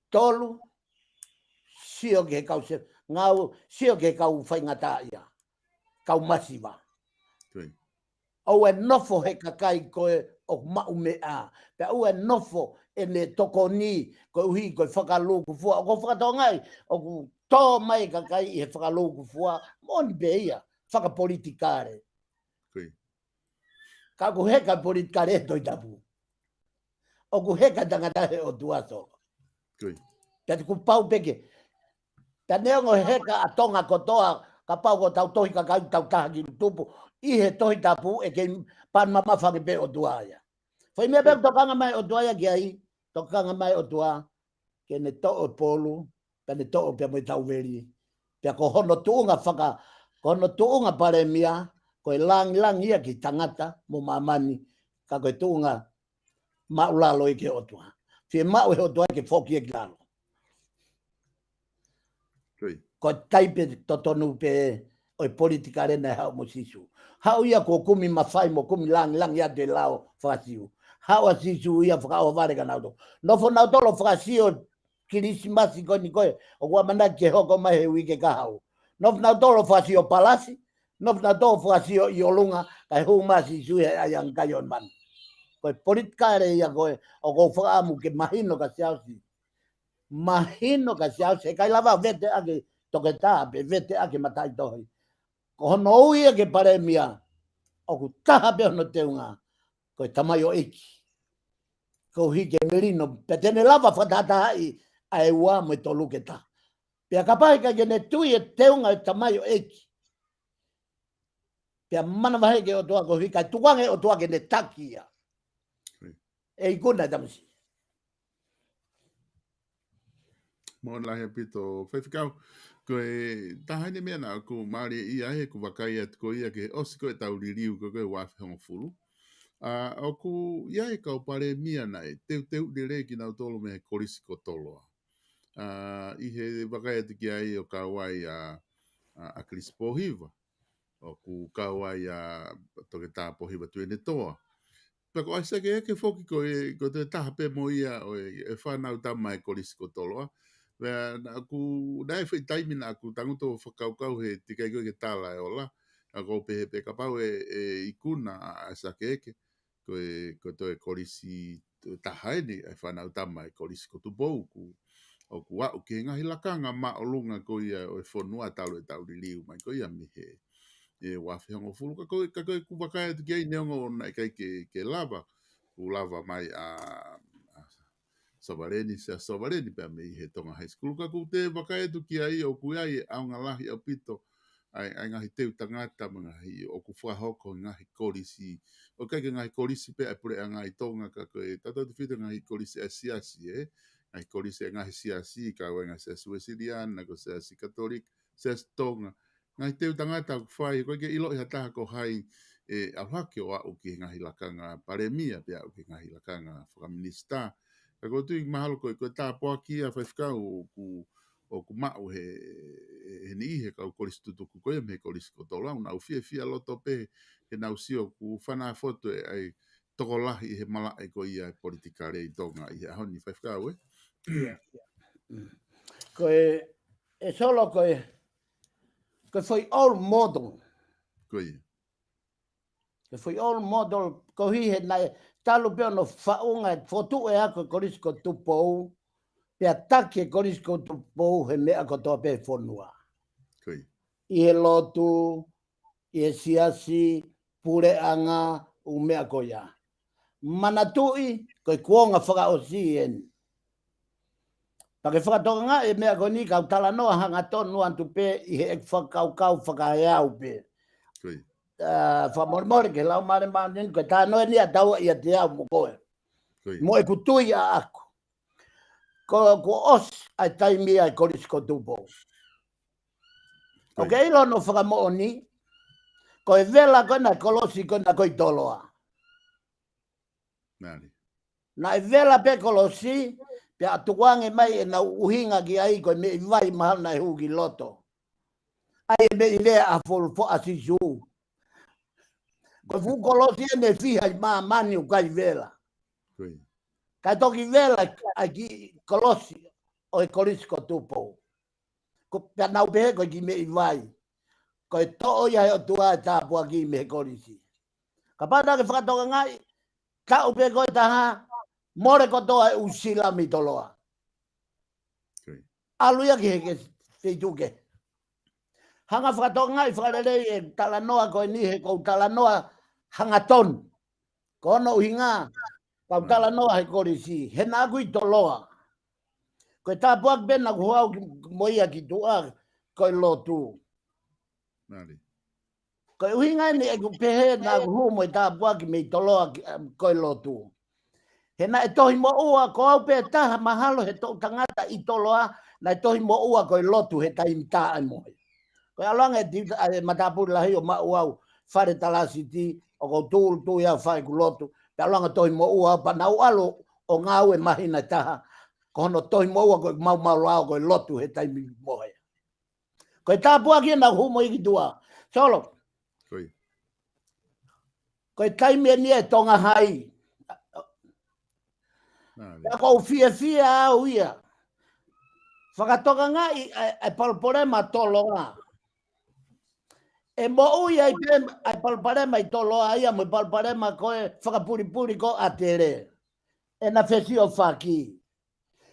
Tolu, sio ki he kau se, ngāue, sio ki he kau faingataʻaʻia. Kau masiva. ʻOua ʻe nofo he kakai ko ē ʻoku maʻu meʻa. Pea ʻoua ʻe nofo ʻene tokoni, koeʻuhi ko e fakalūkufua. ʻOku fakatokangaʻi, ʻoku tō mai e kakai ʻi he fakalūkufua. Moʻoni pē ia, fakapolitikale. Ka ʻoku heka politikale he Tohi Tapu. ʻOku heka tangata he ʻOtua solo. Pea te kuo pau pē ke. Pea neongo heka ʻa Tonga kotoa, kapau ko ʻetau tohi kakai ʻoku tau taha ki Lutupu, ʻi he Tohi Tapu ʻe kei pan mamafa ange pē ʻOtua ia. Foʻi meʻa pē ʻoku tokanga mai ʻOtua ia ki ai, tokanga mai ʻOtua, ke ne toʻo e polu, pea ne toʻo pea mo e tauveli. Pea ko hono tuʻunga faka, ko hono tuʻunga palēmia, ko e langilangi ia ki he tangata mo māmani, ka ko e tuʻunga māʻulalo ia ki he ʻOtua. Fiemaʻu ʻe he ʻOtua ke foki ia ki lalo. Ko e taipe totonu pē ʻo e politikale naʻe haʻu mo Sīsū. Haʻu ia kuo kumi mafai mo kumi langilangi atu e lao faka-Siu. Haʻu ʻa Sīsū ia fakaʻohovale kia nautolu. Nofo nautolu ʻo fakasio Kilisimasi ko eni ko ē, ʻoku ʻamanaki ke hoko mai he uike kahaʻu. Nofo nautolu ʻo fakasio palasi, nofo nautolu ʻo fakasio ʻi ʻolunga, kae hū mai ʻa Sīsū he ʻaiʻanga kai ʻo e manu. Ko e politikale ia ko ē, ʻoku ou fakaʻamu ke mahino kia Siaosi. Mahino kia Siaosi, heʻikai lava vete ʻaki toketā, pe vete ʻaki mataʻitohi. Ko hono ui ia ke palēmia, ʻoku taha pē hono teunga, ko e tamaioʻeiki. Koeʻuhi ke melino, pea te ne lava fakatahatahaʻi ʻa e ua mo e tolu ke taha. Pea kapau ʻe ʻikai ke ne tui e teunga e tamaioʻeiki. Pea manavahē ki he ʻOtua koeʻuhi kae tukuange ʻOtua ke ne taki ia. ʻE ikuna e tamasiʻi. Mālō lahi ʻaupito, Faifekau. Ko e taha eni e meʻa naʻa ku mālieʻia ai he ʻeku vakai atu ko ia ki he ʻosi ko ē ʻetau liliu ko ē ko e ua afe hongofulu. ʻA, ʻoku ʻi ai e kau palēmia naʻe teuteu lelei kinautolu mei he Kolisi ko Toloa. ʻA, ʻi he vakai atu ki ai ʻoku kau ai ʻa, ʻa, ʻa ʻAkilisi Pōhiva. ʻOku kau ai ʻa Toketā Pōhiva Tuʻiʻonetoa. Pea ko ʻAisake Eke foki ko e, ko e toe taha pē mo ia ʻo e, e fānau tama e Kolisi ko Toloa. Pea naʻa ku, naʻe ʻi ai e foʻi taimi naʻa ku tangutu ʻo fakakaukau he teʻeki ai ko ē ke tala e ola. ʻA, ʻoku ou pehē pē kapau ʻe, ʻe ikuna ʻa, ʻa ʻAisake Eke, ko e, ko e toe kolisi taha eni, e fānau tama e Kolisi ko Tupou, ʻoku, ʻoku aʻu ki he ngaahi lakanga māʻolunga ko ia ʻo e fonua talu ʻetau liliu mai ko ia mei he, e ua afe hongofulu. Ka ko e, ka ko e ʻeku vakai atu ki ai neongo naʻe ʻikai ke, ke lava, kuo lava mai ʻa, ʻa Sovaleni, Siaosi Sovaleni pea mei he Tonga High School. Ka ʻoku ou vakai atu ki ai ʻoku ʻi ai e ʻaonga lahi ʻaupito ʻa e, ʻa e ngaahi teu tangata mo e ngaahi ʻoku fakahoko he ngaahi kolisi. ʻOku ʻikai ke ngaahi kolisi pē ʻa e puleʻanga ʻi Tonga ka ko e tautautefito ngaahi kolisi ʻa e siasi, ē? Ngaahi kolisi ʻa e ngaahi siasi, kau ai e ngaahi siasi Uēsiliana, ko e siasi Katolika, siasi Tonga. Ngaahi teu tangata ʻoku fai, ʻoku ʻikai ke ʻiloʻi ha taha ko hai ʻe ʻalu hake ʻo aʻu ki he ngaahi lakanga palēmia, pe aʻu ki he ngaahi lakanga fakaminisitā. Ka ʻoku ou tui mahalo ko e, ko e tāpuaki ia Faifekau ʻoku, ʻoku maʻu he, he niʻihi he kau kolisi tutuku ko ia mei he Kolisi ko Toloa, ʻoku nau fiefia loto pē he nau sio ʻoku fanā fotu e ʻai tokolahi ʻi he malaʻe ko ia e politikale ʻi Tonga ʻi he ʻaho ni Faifekau, ē? ʻIo, ʻio. Mm. Ko e, ʻe Solo ko e, ko e foʻi old model. Ko ia. Ke foʻi old model, koeʻuhi he naʻe talu pē hono faʻunga e fokotuʻu e ako e Kolisi ko Tupou, pea taki e Kolisi ko Tupou he meʻa kotoa pē fonua. ʻI he lotu, ʻi he siasi, puleʻanga, ʻū meʻa ko ia. Manatuʻi, ko e kuonga fakaʻosi eni. Pea ke fakatokangaʻi e meʻa ko eni, kau talanoa hangatonu atu pē ʻi heʻeku fakakaukau fakaeau pē. ʻA, fakamolemole ke lau male mane, ko e talanoa eni ʻa taua ʻiate au mo koe. Mo ʻeku tui ʻaʻaku. Ko, kuo ʻosi ʻa e taimi ʻa e Kolisi ko Tupou. ʻOku ke ʻilo hono fakamoʻoni, ko e vela ko ena kolosi ko ena ko ʻi Toloa. Naʻe vela pē kolosi, pea tukuange mai ʻenau ʻuhinga ki ai ko e meʻi vai mahalo naʻe hū ki loto. ʻA ia e meʻi lea ʻa Folofola ʻa Sīsū. Ko e fuʻu kolosi ʻe fiha ʻi māmani ʻoku ʻikai vela. Kae toki vela ʻa e kiʻi kolosi ʻo e Kolisi ko Tupou. Ko pea nau pehē ko e kiʻi meʻi vai. Ko e toʻo ia he ʻOtua e tāpuaki mei he kolisi. Kapau naʻa ke fakatokangaʻi, taʻu pē ko e taha, mole kotoa e ʻū sila mei Toloa. ʻAlu ia ki he, ki he feituʻu kehe. Hanga fakatokangaʻi fakalelei e talanoa ko eni he ʻoku ou talanoa hangatonu. Ko hono ʻuhinga, kau talanoa he kolisi, he naʻa ku ʻi Toloa. Ko e tāpuaki pē naʻa ku hao ki, mo ia ki tuʻa, ko e lotu. Ko e ʻuhinga eni ʻeku pehē naʻa ku hū mo e tāpuaki mei Toloa ki, ko e lotu. He naʻe tohi moʻua, ko au pē taha mahalo he toʻu tangata ʻi Toloa, naʻe tohi moʻua ko e lotu he taimi tā ʻa e mohe. Ko e ʻalu ange e ti-, ʻa e matāpule lahi ʻo maʻu au fale talasiti, ʻoku ou tūʻulutui au fai ʻeku lotu, pea ʻalu ange tohi moʻua, pea naʻa ku ʻalu ʻo ngāue māhina ʻe taha, ko hono tohi moʻua ko e maumau lao ko e lotu he taimi mohe. Ko e tāpuaki naʻa ku hū mo ia ki tuʻa. Solo. Ko e taimi eni ʻe Tonga Hai. Pea ʻoku ou fiefia au ia. Fakatokangaʻi ʻa e, ʻa e palopalema Toloa. ʻE moʻui ai pē ʻa e palopalema ʻi Toloa ia mo e palopalema ko e fakapulipuli ko ʻAtele. ʻEna fesiofaki.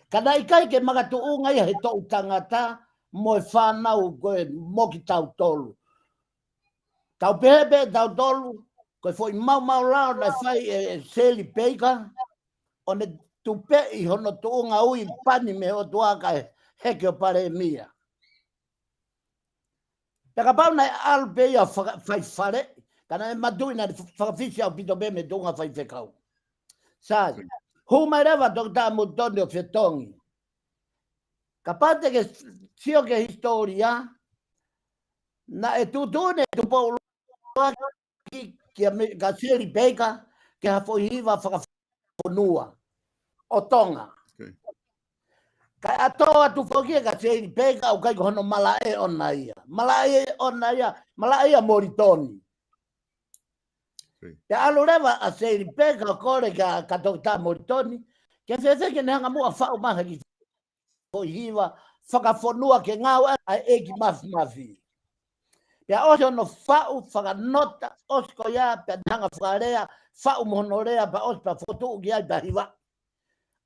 Ka naʻe ʻikai ke makatuʻunga ia he toʻu tangata mo e fānau ko e mo kitautolu. Tau pehē pē tautolu, ko e foʻi maumau lao naʻe fai ʻe, ʻe Seli Peika, ʻo ne tupeʻi hono tuʻunga ui pani mei he ʻOtua kae heke ʻo palēmia. Pea kapau naʻe ʻalu pē ia faka-, fai fale, ka naʻe mātuʻaki naʻe fakafisi ʻaupito pē mei he tuʻunga faifekau. Sai, hū mai leva Toketā Molitoni ʻo fetongi. Kapau te ke sio ki he hisitōlia, naʻe tuʻutuʻuni ʻe Tupou ʻUluaki kia Seli Peika ke ha foʻi hiva fakafonua ʻo Tonga. Kae ʻatā atu foki kia Seli Peika ʻoku ʻikai ko hono malaʻe ʻona ia. Malaʻe ʻona ia, malaʻe ia Molitoni. Pea ʻalu leva ʻa Seli Peika ʻo kole kia, kia Toketā Molitoni, ke fēfē ke ne hanga muʻa faʻu mai ha kiʻi foʻi hiva fakafonua ke ngāueʻaki ʻe he ʻEiki Mafimafi. Pea ʻosi hono faʻu fakanota, ʻosi ko ia, pea ne hanga fakalea, faʻu mo hono lea, pea ʻosi pea fokotuʻu ki ai pea hiva.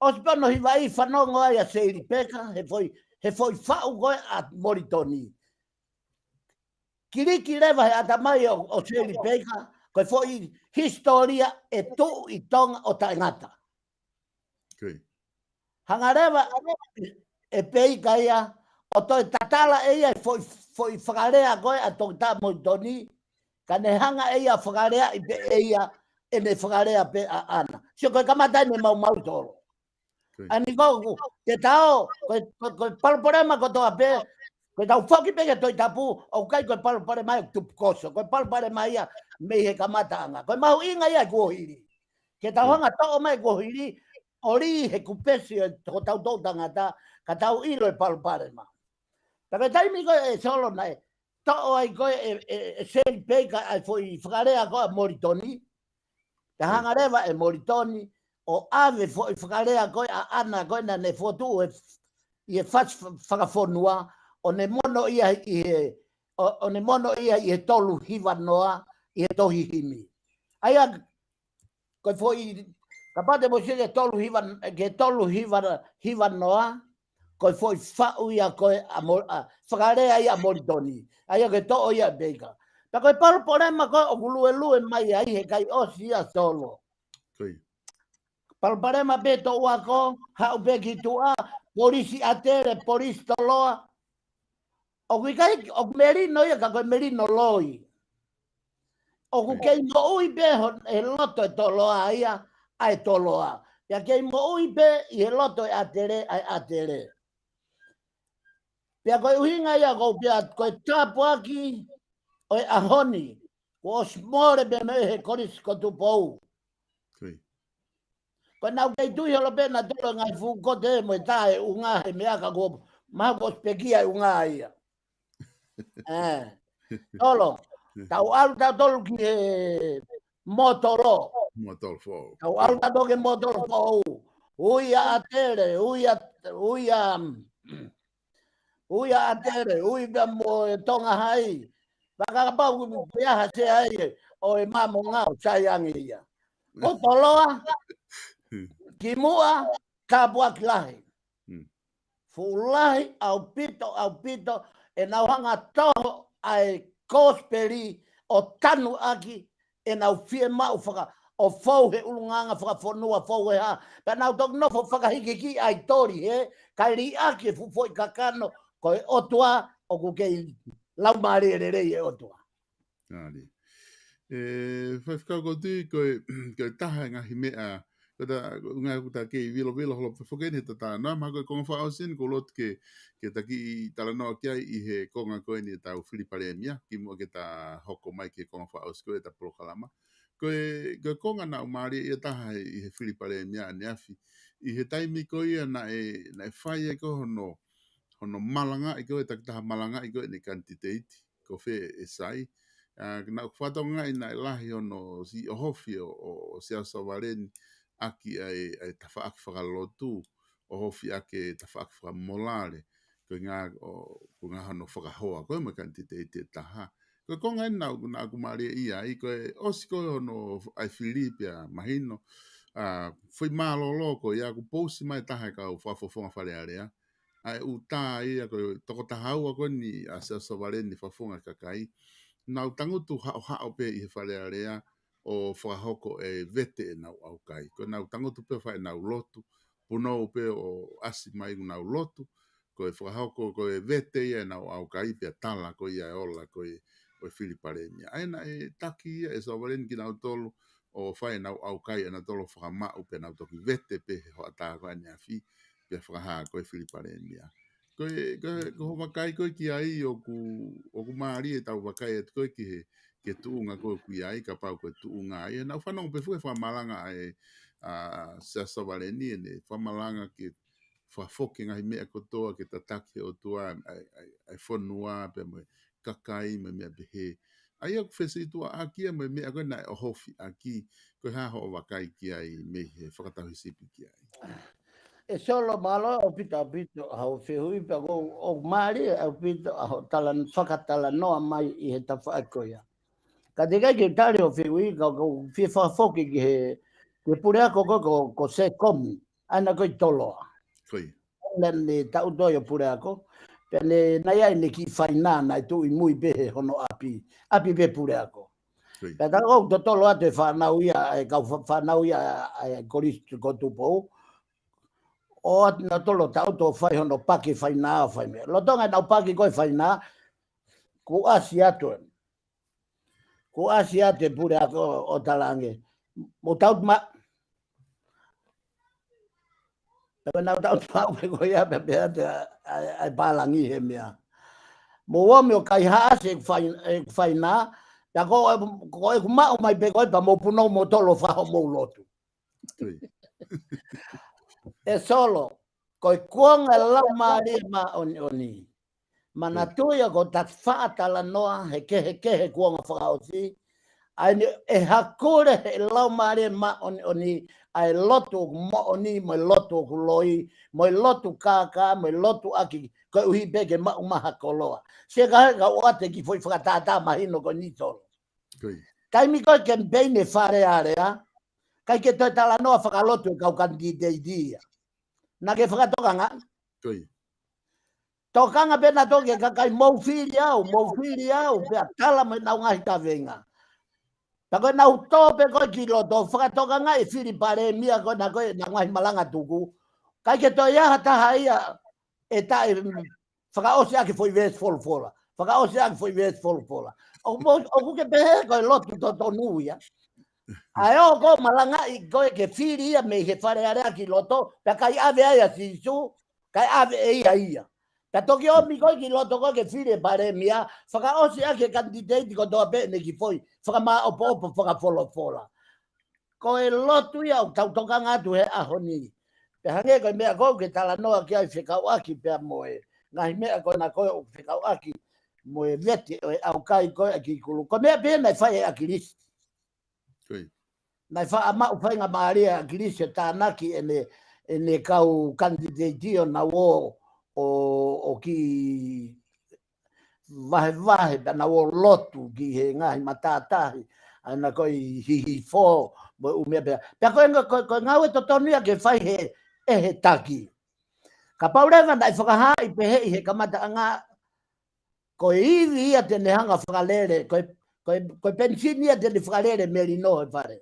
ʻOsi pea hono hiva ʻi fanongo ai ʻa Seli Peika, he foʻi, he foʻi faʻu ko ē ʻa Molitoni. Kiliki leva he ʻatamai ʻo, ʻo Seli Peika, ko e foʻi hisitōlia ʻe tuʻu ʻi Tonga ʻo taʻengata. Hanga leva ʻe Peika ia, ʻo toe tatala ʻe ia foʻi, foʻi fakalea ko ē ʻa Toketā Molitoni, ka ne hanga ʻe ia fakalea ʻi pē ʻe ia, ʻene fakalea pē ʻaʻana. Sio ko e kamata ʻene maumau Tolo. ʻAni ko, ko, ke tau, ko, ko, ko e palopalema kotoa pē, ko e tau foki pē ki he Tohi Tapu, ʻoku ʻikai ko e palopalema ia ʻoku tupu koso, ko e palopalema ia mei he kamataʻanga. Ko e mahuʻinga ia ʻeku ʻohili. Ke tau hanga toʻo mai ʻeku ʻohili, ʻo lī he kupesi ʻo e toko tau toʻu tangata, ka tau ʻilo e palopalema. Pea ko e taimi ko ē Solo naʻe, toʻo ai ko ē ʻe, ʻe, ʻe Seli Peika ʻa e foʻi fakalea ko ē ʻa Molitoni, pea hanga leva ʻe Molitoni, ʻo ʻave foʻi fakalea ko ē ʻaʻana ko ē naʻa ne fokotuʻu ʻi he, ʻi he fasi fa-, fakafonua, ʻo ne mono ia ʻi he, ʻo, ʻo ne mono ia ʻi he tolu hiva noa, ʻi he tohi himi. ʻA ia, ko e foʻi, kapau te mou sio ki he tolu hiva, ki he tolu hiva, hiva noa, ko e foʻi faʻu ia ko ē ʻa Mo-, ʻa, fakalea ia ʻa Molitoni. ʻA ia ko e toʻo ia ʻe Peika. Pea ko e palopalema ko ē ʻoku luelue mai ai he ʻikai ʻosi ia Solo. Palopalema pē toʻu ako, haʻu pē ki tuʻa, polisi ʻAtele, polisi Toloa. ʻOku ʻikai, ʻoku melino ia ka ko e melino loi. ʻOku kei moʻui pē he loto ʻo e Toloa ia, ʻa e Toloa. Pea kei moʻui pē ʻi he loto ʻo e ʻAtele, ʻa e ʻAtele. Pea ko e ʻuhinga ia ko e pea ko e tāpuaki ʻo e ʻaho ni, kuo ʻosi mole pē mei he Kolisi ko Tupou. Ko ʻenau kei tui holo pē ʻa Tolo e ngaahi fuʻu kote mo e tā e ʻunga he meʻa ka kuo maha kuo ʻosi pekia e ʻunga ia. ʻE, Tolo, tau ʻalu tautolu ki he mōtolo. Tau ʻalu tautolu ki he mōtolo foʻou. Ui ʻa ʻAtele, ui ʻa, ui ʻa, ui ʻa ʻAtele, ui pea mo e Tonga Hai. Fakakapau ku ia ha se ai ʻo e mamonga ʻo Saiangi ia. Ko Toloa, ki muʻa, tāpuaki lahi. Fuʻu lahi ʻaupito, ʻaupito, ʻenau hanga ʻo toho ʻa e kosipeli ʻo tanu ʻaki ʻenau fiemaʻu faka-, ʻo fou he ʻulungaanga fakafonua fou he hā. Pea nau toki nofo fakahikihiki ʻa e toli he, kae liʻaki e fuʻu foʻi kakano, ko e ʻOtua ʻoku kei laumālie lelei e ʻOtua. ʻE, Faifekau Koti, ko e, ko e taha e ngaahi meʻa, ko ta, ko e ʻuhinga ʻoku ta kei vilovilo holo pē foki eni he ta talanoa, mahalo ko e konga fakaʻosi eni ʻoku ou loto ke, ke ta kiʻi talanoa ki ai ʻi he konga ko eni ʻetau fili palēmia, kimuʻa ke ta hoko mai ki he konga fakaʻosi ko ē ʻeta polokalama. Ko e, ko e konga naʻe mālie ia taha ʻi he fili palēmia ʻaneafi. ʻI he taimi ko ia naʻe, naʻe fai ai ko ē hono, hono malangaʻi ko ē, takitaha malangaʻi ko ē ʻene kanititeiti, ko fē ʻe sai. ʻA, naʻa ku fakatokangaʻi naʻe lahi hono siʻi ʻohofi ʻo, ʻo, ʻo Siaosi Sovaleni ʻaki ʻa e, ʻa e tafaʻaki fakalotu, ʻohofi ʻaki e tafaʻaki fakamolale. Ko e ʻuhinga ʻo, ko e ʻuhinga hono fakahoa ko ē mo e kanititeiti ʻe taha. Ko e konga eni naʻa, naʻa ku mālieʻia ai, ko e ʻosi ko ē hono ʻai fili pea mahino, ʻa, foʻi mālōlō ko ia kuo pousi mai taha e kau fakafofonga Fale Alea. ʻA e ʻuta ia ko e toko taha ua ko eni ʻa Siaosi Sovaleni fakafofonga kakai. Nau tangutu haʻohaʻo pē ʻi he Fale Alea ʻo fakahoko e vete ʻenau ʻaukai. Ko ʻenau tangutu pē fai ʻenau lotu, punou pē ʻo ʻasi mai ʻenau lotu, ko e fakahoko ko e vete ia ʻenau ʻaukai pea tala ko ia e ola ko ē ʻo e fili palēmia. ʻA ia naʻe taki ia ʻe Sovaleni kinautolu ʻo fai ʻenau ʻaukai ʻanautolu fakamaʻu pea nau toki vete pē he hoʻatā ko ē ʻaneafi pea fakahā ko e fili palēmia. Ko e, ko e, ko hoʻo vakai ko ē ki ai ʻoku, ʻoku mālie ʻetau vakai atu ko ē ki he, ki he tuʻunga ko ē ʻoku ʻi ai, kapau ko e tuʻunga ai. ʻE, naʻa ku fanongo pē foki he fakamalanga ʻa e, ʻa, Siaosi Sovaleni ʻene fakamalanga ke fakafoki e ngaahi meʻa kotoa ke tataki he ʻOtua ʻa e, ʻa e, ʻa e fonua pea mo e kakai mo e meʻa pehē. ʻA ia ʻoku fesītuʻaʻaki ia mo e meʻa ko ē naʻe ʻohofi ʻaki, ko e hā hoʻo vakai ki ai mei he fakatauhisipi ki ai. ʻE Solo mālō ʻaupito ʻaupito ʻa hoʻo fehuʻi pea ʻoku, ʻoku mālie ʻaupito ʻa hoʻo tala, fakatalanoa mai ʻi he tafaʻaki ko ia. Ka te kai ke tali hoʻo fehuʻi ka ʻoku ou fie fakafoki ki he, ki he puleako ko, ko, ko Sekomi, ʻa ia naʻe ko ē ʻi Toloa. Ko ia. Naʻa ne taʻu toe ʻo puleako, pea ne, naʻe ʻi ai ʻene kiʻi faina naʻe tuʻu ʻi mui pē he hono ʻapi, ʻapi pē puleako. Pea tā ʻoku ou totolo atu e fānau ia, e kau fa-, fānau ia, e Kolisi ko Tupou. ʻO atu nautolu ʻo taʻu toe fai hono paki faina ʻo fai meʻa. Lolotonga ʻenau paki ko ē faina, kuo ʻasi atu ē. Kuo ʻasi atu e puleako ʻo talaange. Mou taʻu ma-, pea nau taʻu maʻu pē ko ia pea pehē atu ʻa e, ʻa e pālangi he meʻa. Mou ō mai ʻo kaihaʻasi ʻeku fai-, ʻeku faina, pea ko e, ko ʻeku maʻu mai pē ko ē pea mou punou moutolu ʻo fai homou lotu. ʻE Solo, ko e kuonga e Laumālie Māʻoniʻoni. Manatuʻi ʻoku ta faʻa talanoa he kehekehe kuonga fakaʻosi. ʻA ia ʻe hakule he Laumālie Māʻoniʻoni ʻa e lotu ʻoku moʻoni, mo e lotu ʻoku loi, mo e lotu kākā, mo e lotu ʻaki, koeʻuhi pē ke maʻu mai ha koloa. Sio ka he kau ʻoatu e kiʻi foʻi fakatātā mahino ko eni Solo. Taimi ko ē kemipeini Fale Alea, ʻikai ke toe talanoa fakalotu e kau kanititeiti ia. Naʻa ke fakatokangaʻi? Tokanga pē nautolu ki he kakai, mou fili au, mou fili au, pea tala mo ʻenau ngaahi kaveinga. Pea ko ʻenau tō pē ko ē ki loto, fakatokangaʻi e fili palēmia ko ena ko ʻenau ngaahi malanga tuku. ʻIkai ke toe ʻi ai ha taha ia ʻe taʻe fakaʻosi ʻaki e foʻi veesi folofola. Fakaʻosi ʻaki e foʻi veesi folofola. ʻOku mo-, ʻoku ke pehē ko e lotu totonu ia. ʻA e ō ko ē malangaʻi ko ē ke fili ia mei he Fale Alea ki loto, pea ʻikai ʻave ai ʻa Sīsū, ʻikai ʻave ʻe ia ia. Pea toki ō mai ko ē ki loto ko ē ke fili e palēmia, fakaʻosi ʻaki e kanititeiti kotoa pē ʻene kiʻi foʻi fakamāʻopoʻopo fakafolofola. Ko e lotu ia ʻoku tau tokanga atu he ʻaho ni. Pea hangē ko e meʻa ko ē ʻoku ke talanoa ki ai fekauʻaki pea mo e ngaahi meʻa ko ena ko ē ʻoku fekauʻaki mo e vete ʻo e ʻaukai ko ē ʻa e kiʻi kulupu. Ko e meʻa pē ia naʻe fai ʻe ʻAkilisi. Naʻe faʻa maʻu faingamālie ʻa ʻAkilisi ʻo tānaki ʻene, ʻene kau kanititeiti ʻo nau ō, ʻo, ʻo kiʻi vahevahe pea nau ō lotu ki he ngaahi matātahi, ʻa ena ko e hihifo, mo e ʻū meʻa pehē. Pea ko e nga-, ko e, ko e ngāue totonu ia ke fai he, ʻe he taki. Kapau leva naʻe fakahaaʻi pehē ʻi he kamataʻanga, ko e ivi ia te ne hanga fakalele, ko e, ko e, ko e penisini ia te ne fakalele melino he fale.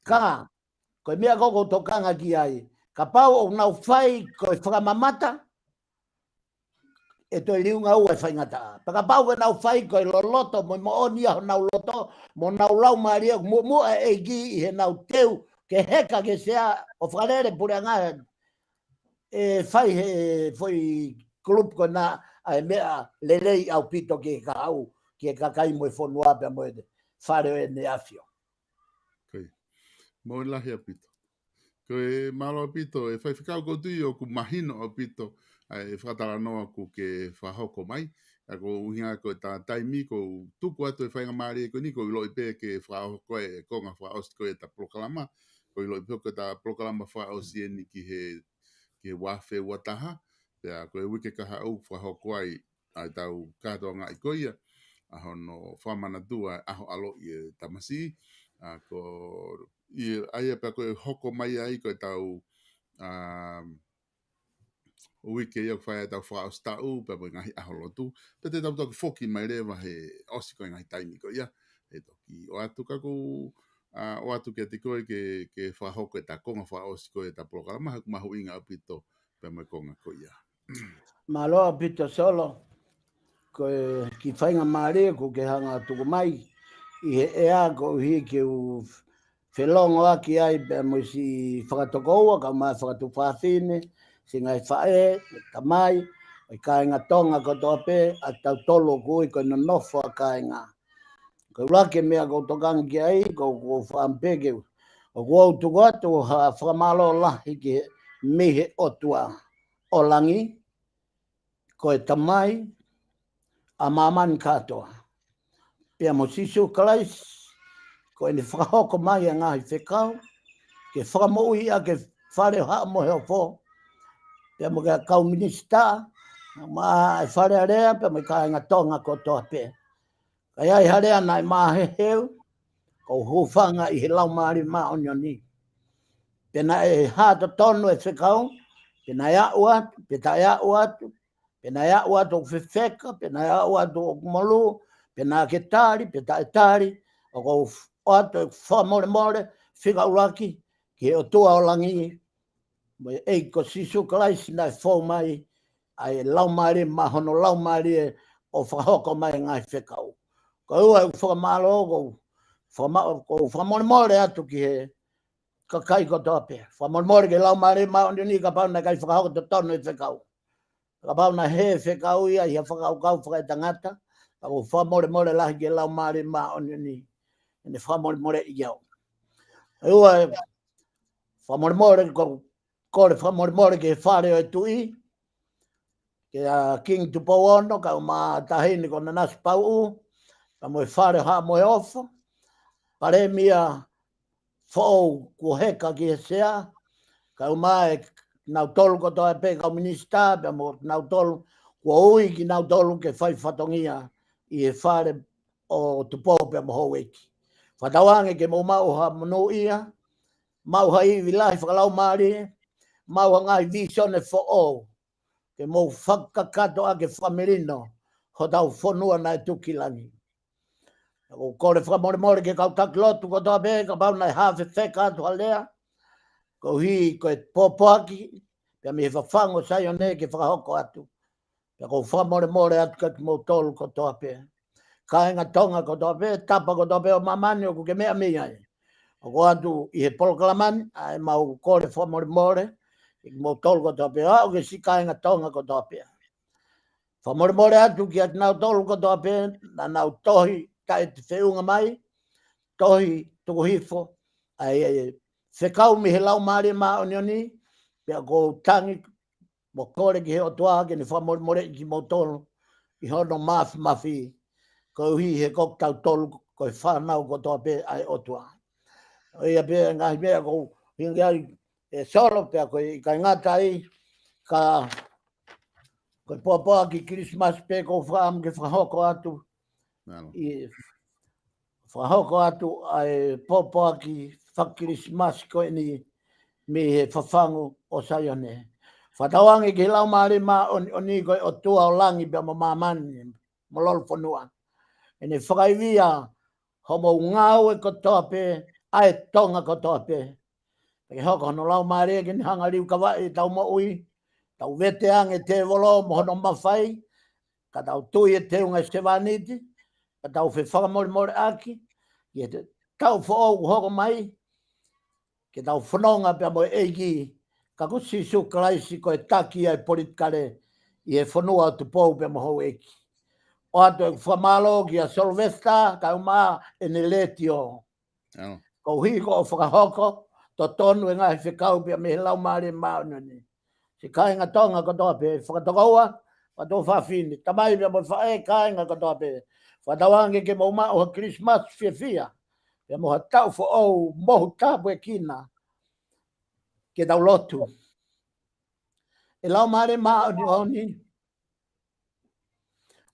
Ka, ko e meʻa ko ē ʻoku ou tokanga ki ai. Kapau ʻoku nau fai ko e fakamamata, ʻe toe liunga ua e faingataʻa. Pea kapau ʻoku nau fai ko e loloto, mo e moʻoni ia honau loto, mo honau laumālie, muʻomuʻa e ʻEiki ʻi heʻenau teu ke heka ki he sea ʻo fakalele puleʻanga, ʻe fai he foʻi kulupu ko ena ʻa e meʻa lelei ʻaupito ki he kahaʻu, ki he kakai mo e fonua pea mo e Fale ʻo ʻEne ʻAfio. Mālō lahi ʻaupito. Ko e mālō ʻaupito, ʻe Faifekau, ʻoku ou tui ʻoku mahino ʻaupito ʻa e fakatalanoa ʻoku ke fakahoko mai. ʻA ko e ʻuhinga ko e ta taimi ʻoku ou tuku atu e faingamālie ko eni, ʻoku ou ʻiloʻi pē ke fakahoko e konga fakaʻosi ko ē ʻeta polokalama. ʻOku ou ʻiloʻi pē ko ʻeta polokalama fakaʻosi eni ki he, ki he ua afe ua taha. Pea ko e uike kahaʻu fakahoko ai ʻa ʻetau kātoangaʻi ko ia, ʻa hono fakamanatua e ʻaho ʻaloʻi e tamasiʻi, ʻa ko ia, ʻa ia pea ko e hoko mai ai ko ʻetau, ʻa, uike ia ʻoku fai ai ʻetau fakaʻosi taʻu, pea mo e ngaahi ʻaho lotu, pea te tau toki foki mai leva he ʻosi ko ē ngaahi taimi ko ia, ʻe toki ʻoatu ka ʻoku, ʻa, ʻoatu kiate koe ke, ke fakahoko ʻeta konga fakaʻosi ko ē ʻeta polokalama, he ʻoku mahuʻinga ʻaupito pea mo e konga ko ia. Mālō ʻaupito Solo, ko e kiʻi faingamālie ʻoku ke hanga ʻo tuku mai ʻi he ʻea koeʻuhi ke u felongoaki ai pea mo siʻi fakatokoua, kae ʻumaʻā e fakatuofāfine, siʻi ngaahi faʻē, tamai, ʻo e kāinga Tonga kotoa pē, ʻa tautolu ʻoku ui ko e nonofo ʻa kāinga. Ko e ʻuluaki meʻa ʻoku ou tokanga ki ai, ʻoku ou, ʻoku ou fakaʻamu pē ke u, ʻoku ou tuku atu ha fakamālō lahi ki he, mei he ʻOtua ʻo langi, ko e Tamai ʻa māmani kātoa, pea mo Sīsū Kalaisi, ko ʻene fakahoko mai ʻa e ngaahi fekau ke fakamoʻui ʻaki e Fale ʻo Haʻa Moheofo, pea mo e kau minisitā, mo e Fale Alea, pea mo e kāinga Tonga kotoa pē. Ka ʻi ai ha lea naʻe māheheu, ʻoku ou hūfanga ʻi he Laumālie Māʻoniʻoni. Pe naʻe hā totonu e fekau, pe naʻe aʻu atu, pe taʻe aʻu atu, pe naʻe aʻu atu ʻoku fefeka, pe naʻe aʻu atu ʻoku molū, pe naʻa ke tali, pe taʻe tali, ʻoku ou f-, ʻoatu e fakamolemole fika ʻuluaki ki he ʻOtua ʻo langi, mo e ʻEiki ko Sīsū Kalaisi naʻe fou mai, ʻa e Laumālie, mo hono Laumālie ʻo fakahoko mai e ngaahi fekau. Ko e ua ʻeku fakamālō, ʻoku ou fakama-, ʻoku ou fakamolemole atu ki he kakai kotoa pē. Fakamolemole ki he Laumālie Māʻoniʻoni kapau naʻe ʻikai fakahoko totonu e fekau. Kapau naʻe hē e fekau ia ʻi ha fakakaukau fakaetangata, ka ʻoku ou fakamolemole lahi ki he Laumālie Māʻoniʻoni, ʻene fakamolemoleʻi au. ʻE ua, fakamolemole, ʻoku ou kole fakamolemole ki he Fale ʻo e Tuʻi, kia Kingi Tupou Ono, kae ʻumaʻā Taʻahine ko Nanasipauʻu, kae ʻumaʻā e Fale ʻo Haʻa Moheofo, Palēmia foʻou kuo heka ki he sea, kae ʻumaʻā e nautolu kotoa pē kau minisitā, pea mo nautolu kuo ui kinautolu ke fai fatongia ʻi he Fale ʻo Tupou pea mo Houʻeiki. Fakatauange ke mou maʻu ha monūʻia, maʻu ha ivi lahi fakalaumālie, maʻu ha ngaahi vīsone foʻou, ke mou fakakakato ʻaki e fakamelino hotau fonua naʻe tuku ki langi. ʻOku ou kole fakamolemole ki he kau taki lotu kotoa pē, kapau naʻe hā fefeka atu ha lea, koeʻuhi ko e pōpoaki pea mei he fafangu ʻo Saione ke fakahoko atu. Pea ʻoku ou fakamolemole atu kiate kimoutolu kotoa pē. Kāinga Tonga kotoa pē, tapa kotoa pē ʻo māmani ʻoku ke meʻa mei ai. ʻOku ʻoatu ʻi he polokalama ni ʻa ʻemau kole fakamolemole kiate kimoutolu kotoa pē, ʻo aʻu ki he siʻi kāinga Tonga kotoa pē. Fakamolemole atu kiate kinautolu kotoa pē naʻa nau tohi taʻe feʻunga mai, tohi tuku hifo ʻa e fekau mei he Laumālie Māʻoniʻoni, pea ʻoku ou tangi mo kole ki he ʻOtua ke ne fakamolemoleʻi kimoutolu ʻi hono māfimafi, koeʻuhi he ko kitautolu ko e fānau kotoa pē ʻa e ʻOtua. ʻA ia pē ngaahi meʻa ʻoku ou hinga ai ʻe Solo, pea ʻoku ʻikai ngata ai, ka ko e pōpoaki Kilisimasi pē ʻoku ou fakaʻamu ke fakahoko atu. Mālō. ʻI fakahoko atu ʻa e pōpoaki fakaKilisimasi ko eni mei he fafangu ʻo Saione. Fakatauange ki he Laumālie Māʻoniʻoni ko e ʻOtua ʻo langi pea mo māmani mo lolofonua, ʻene fakaivia homou ngāue kotoa pē ʻa e Tonga kotoa pē. Pea ke hoko hono Laumālie ke ne hanga ʻo liukavaʻi ʻetau moʻui, tau vete ange tēvolo mo hono mafai, ka tau tui e teunga ʻo e sevāniti, ka tau fefakamolemoleʻaki ʻi he taʻu foʻou ʻoku hoko mai, ke tau fononga pea mo e ʻEiki, ka ko Sīsū Kalaisi ko e taki ʻa e politikale ʻi he fonua ʻo Tupou pea mo Houʻeiki. ʻOatu ʻeku fakamālō kia Solivesitā kae ʻumaʻā ʻene letiō. ʻIo. Koeʻuhi ko hoʻo fakahoko totonu e ngaahi fekau pea mei he Laumālie Māʻoniʻoni. Siʻi kāinga Tonga kotoa pē, fakatokoua, fakatuofāfine, tamai pea mo e faʻē, kāinga kotoa pē. Fakatauange ke mou maʻu ha Kilisimasi fiefia, pea mo ha taʻu foʻou mohu tāpuekina. Ke tau lotu. ʻE Laumālie Māʻoniʻoni,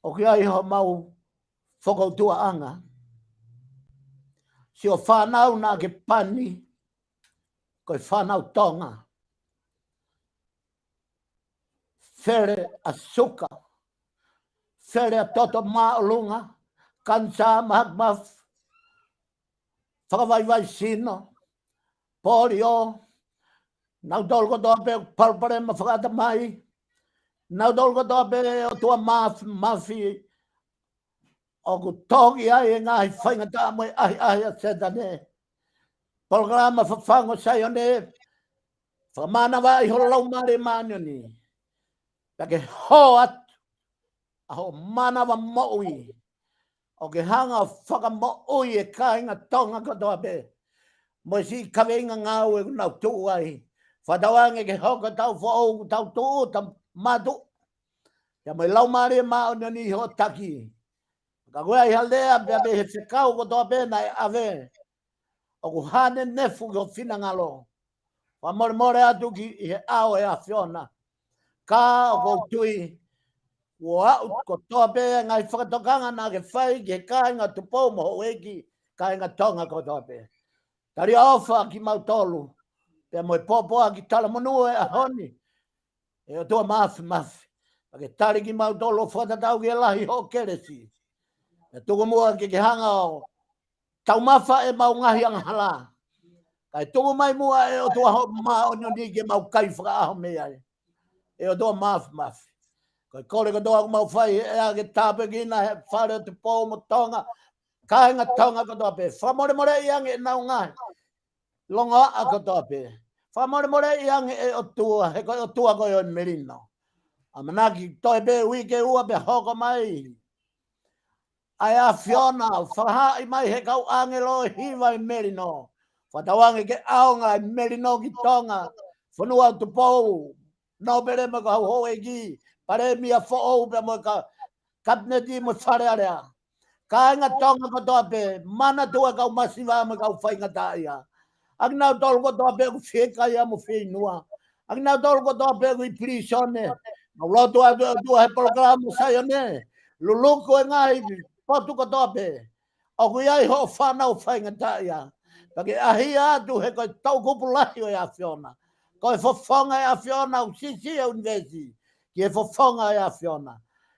ʻoku ʻi ai homau fokoutuaʻanga. Siʻo fānau naʻa ke pani, ko e fānau Tonga. Fele ʻa suka, fele ʻa toto māʻolunga, kanisā, mahaki mafi, fakavaivai sino, polio, nautolu kotoa pē palopalema fakaʻatamai, nautolu kotoa pē ʻOtua mafimafi, ʻoku toki ʻi ai e ngaahi faingataʻa mo e ʻahiʻahi ʻa Sētane. Polokalama fafangu ʻo Saione, fakamānavaʻi ho Laumālie Māʻoniʻoni, pea ke hō atu ʻa hoʻo mānava moʻui, ʻo ke hanga ʻo fakamoʻui e kāinga Tonga kotoa pē mo e siʻi kaveinga ngāue ʻoku nau tuʻu ai. Fakatauange ke hoko e taʻu foʻou ʻoku tau tūʻuta mātuʻa, pea mo e Laumālie Māʻoniʻoni ʻi hoʻo taki. Ka ko e ʻai ha lea pea mei he fekau kotoa pē naʻe ʻave, ʻoku hā nenefu ki ho finangalo. Fakamolemole atu ki he ʻao ʻo e ʻAfiona. Ka ʻoku ou tui kuo aʻu kotoa pē ngaahi fakatokanga naʻa ke fai ki he kāinga Tupou mo Houʻeiki, kāinga Tonga kotoa pē. Tali ʻofa kimautolu pea mo e pōpoaki talamonū ʻo e ʻaho ni, ʻe ʻOtua mafimafi. Pea ke tali kimautolu ʻo fakatatau ki he lahi hoʻo kelesi. Pea tuku muʻa ke ke hanga ʻo taumafa ʻemau ngaahi angahala, kae tuku mai muʻa ʻe ʻOtua hoʻo māʻoniʻoni ke mau kai fakaʻaho mei ai, ʻe ʻOtua mafimafi. Ko e kole kotoa ʻoku mau fai, ʻEiki, ke tāpuekina e Fale ʻo Tupou mo Tonga, kāinga Tonga kotoa pē. Fakamolemoleʻi ange ʻenau ngaahi longoaʻa kotoa pē. Fakamolemoleʻi ange ʻe ʻOtua, he ko e ʻOtua koe ʻo e melino. ʻAmanaki toe pē uike ʻe ua pea hoko mai ʻa e ʻAfiona, fakahaaʻi mai he kau ʻāngelo ʻe hiva e melino. Fakatauange ke ʻaonga e melino ki Tonga, fonua ʻo Tupou, Nōpele mo e kau houʻeiki, palēmia foʻou pea mo e ka-, kapineti mo e Fale Alea. Kāinga Tonga kotoa pē, manatua e kau masiva mo e kau faingataʻaʻia. ʻA kinautolu kotoa pē ʻoku fiekaia mo fieinua. ʻA kinautolu kotoa pē ʻoku ʻi pilīsone. Mau lotu atu ʻe ʻOtua he polokalama ʻo Saione, luluku e ngaahi potu kotoa pē. ʻOku ʻi ai hoʻo fānau faingataʻaʻia. Pea ke ʻahia atu he ko e toʻukupu lahi ʻo e ʻAfiona. Ko e fofonga ʻo e ʻAfiona ʻoku siʻisiʻi ʻa e ʻunivēsi ki he fofonga ʻo e ʻAfiona.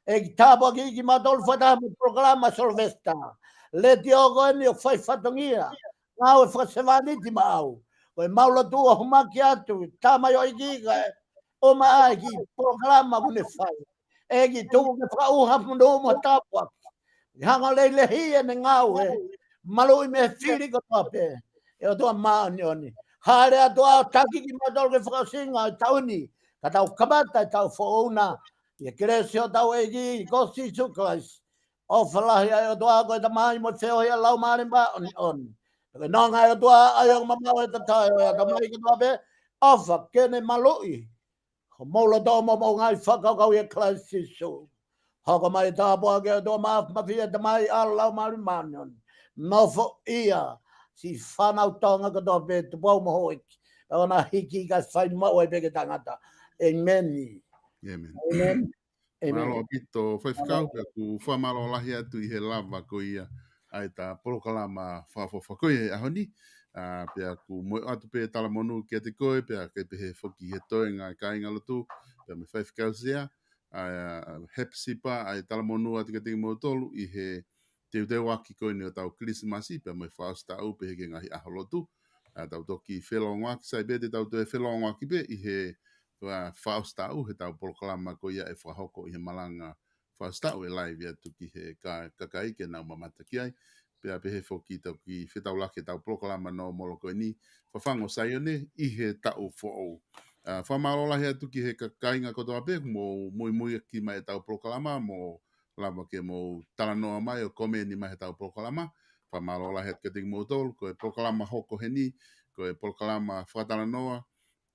ʻEiki, tāpuakiʻi kimautolu fakataha mo e polokalama Sylvester. Letiō ko eni ʻoku fai fatongia, ngāue fakasevāniti maʻau. Ko ʻemau lotu ʻoku hūmaki atu, Tamai ʻEiki, kae ʻumaʻā e kiʻi polokalama ʻoku ne fai. ʻEiki, tuku ke fakaʻuha mo e tāpuaki. Hanga ʻo lehilehiʻi ʻene ngāue, maluʻi mei he fili kotoa pē, ʻe ʻOtua māʻoniʻoni. Hāʻele atu ʻo taki kimautolu ki he fakaʻosinga ʻo e taʻu ni, ka tau kamata e taʻu foʻou na, ʻi he kelesi ʻo hotau ʻEiki ko Sīsū Kalaisi, ʻofa lahi ʻa e ʻOtua ko e Tamai mo e feohi ʻa e Laumālie Māʻoniʻoni, pea ko e nonga ʻa e ʻOtua ʻa ia ʻoku mamaʻo ʻi he tatae ʻo e ʻatamai kotoa pē, ʻofa ke ne maluʻi homou loto mo hoʻomou ngaahi fakakaukau ʻia Kalaisi Sīsū. Hoko mai e tāpuaki ʻa e ʻOtua Māfimafi, ʻa e Tamai, ʻa e Laumālie Māʻoniʻoni, nofoʻia siʻi fānau Tonga kotoa pē, tupu au mo houʻeiki, ʻo na hiki kae fai maʻu ai pē ke tangata. ʻĒmeni. ʻĒmeni. ʻĒmeni. ʻĒmeni. Mālō ʻaupito, Faifekau, pea ʻoku fakamālō lahi atu ʻi he lava ko ia ʻa e ta polokalama fakaʻofoʻofa ko ia he ʻaho ni. ʻA, pea ʻoku moʻui atu pē talamonū kiate koe, pea ʻikai pehē foki he toenga ʻa e kāingalotu, pea mo e Faifekau Sea, ʻa, Hepsipa, ʻa e talamonū atu kiate kimoutolu ʻi he teuteuʻaki ko eni ʻo e taʻu Kilisimasi, pea mo e fakaʻosi taʻu pehē ki he ngaahi ʻaho lotu. ʻA, tau toki felōngoaki, sai pē te tau toe felōngoaki pē ʻi he fa-, fakaʻosi taʻu, he ʻetau polokalama ko ia ʻe fakahoko ʻi he malanga fakaʻosi taʻu ʻe laivi atu ki he ka-, kakai ke nau mamata ki ai. Pea pehē foki tau ki fetaulaki ʻetau polokalama nōmolo ko eni, Fafangu ʻo Saione ʻi he taʻu foʻou. ʻA, fakamālō lahi atu ki he ka-, kāinga kotoa pē, mou muimuiʻaki mai ʻetau polokalama, mou lava ke mou talanoa mai ʻo komeni mai he ʻetau polokalama. Fakamālō lahi atu kiate kimoutolu, ko e polokalama hoko heni, ko e polokalama fakatalanoa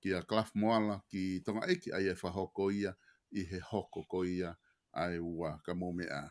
kia Kalafi Moala ki Tonga ʻEiki, ʻa ia ʻe fakahoko ia ʻi he hoko ko ia ʻa e ua, ka mou meʻa.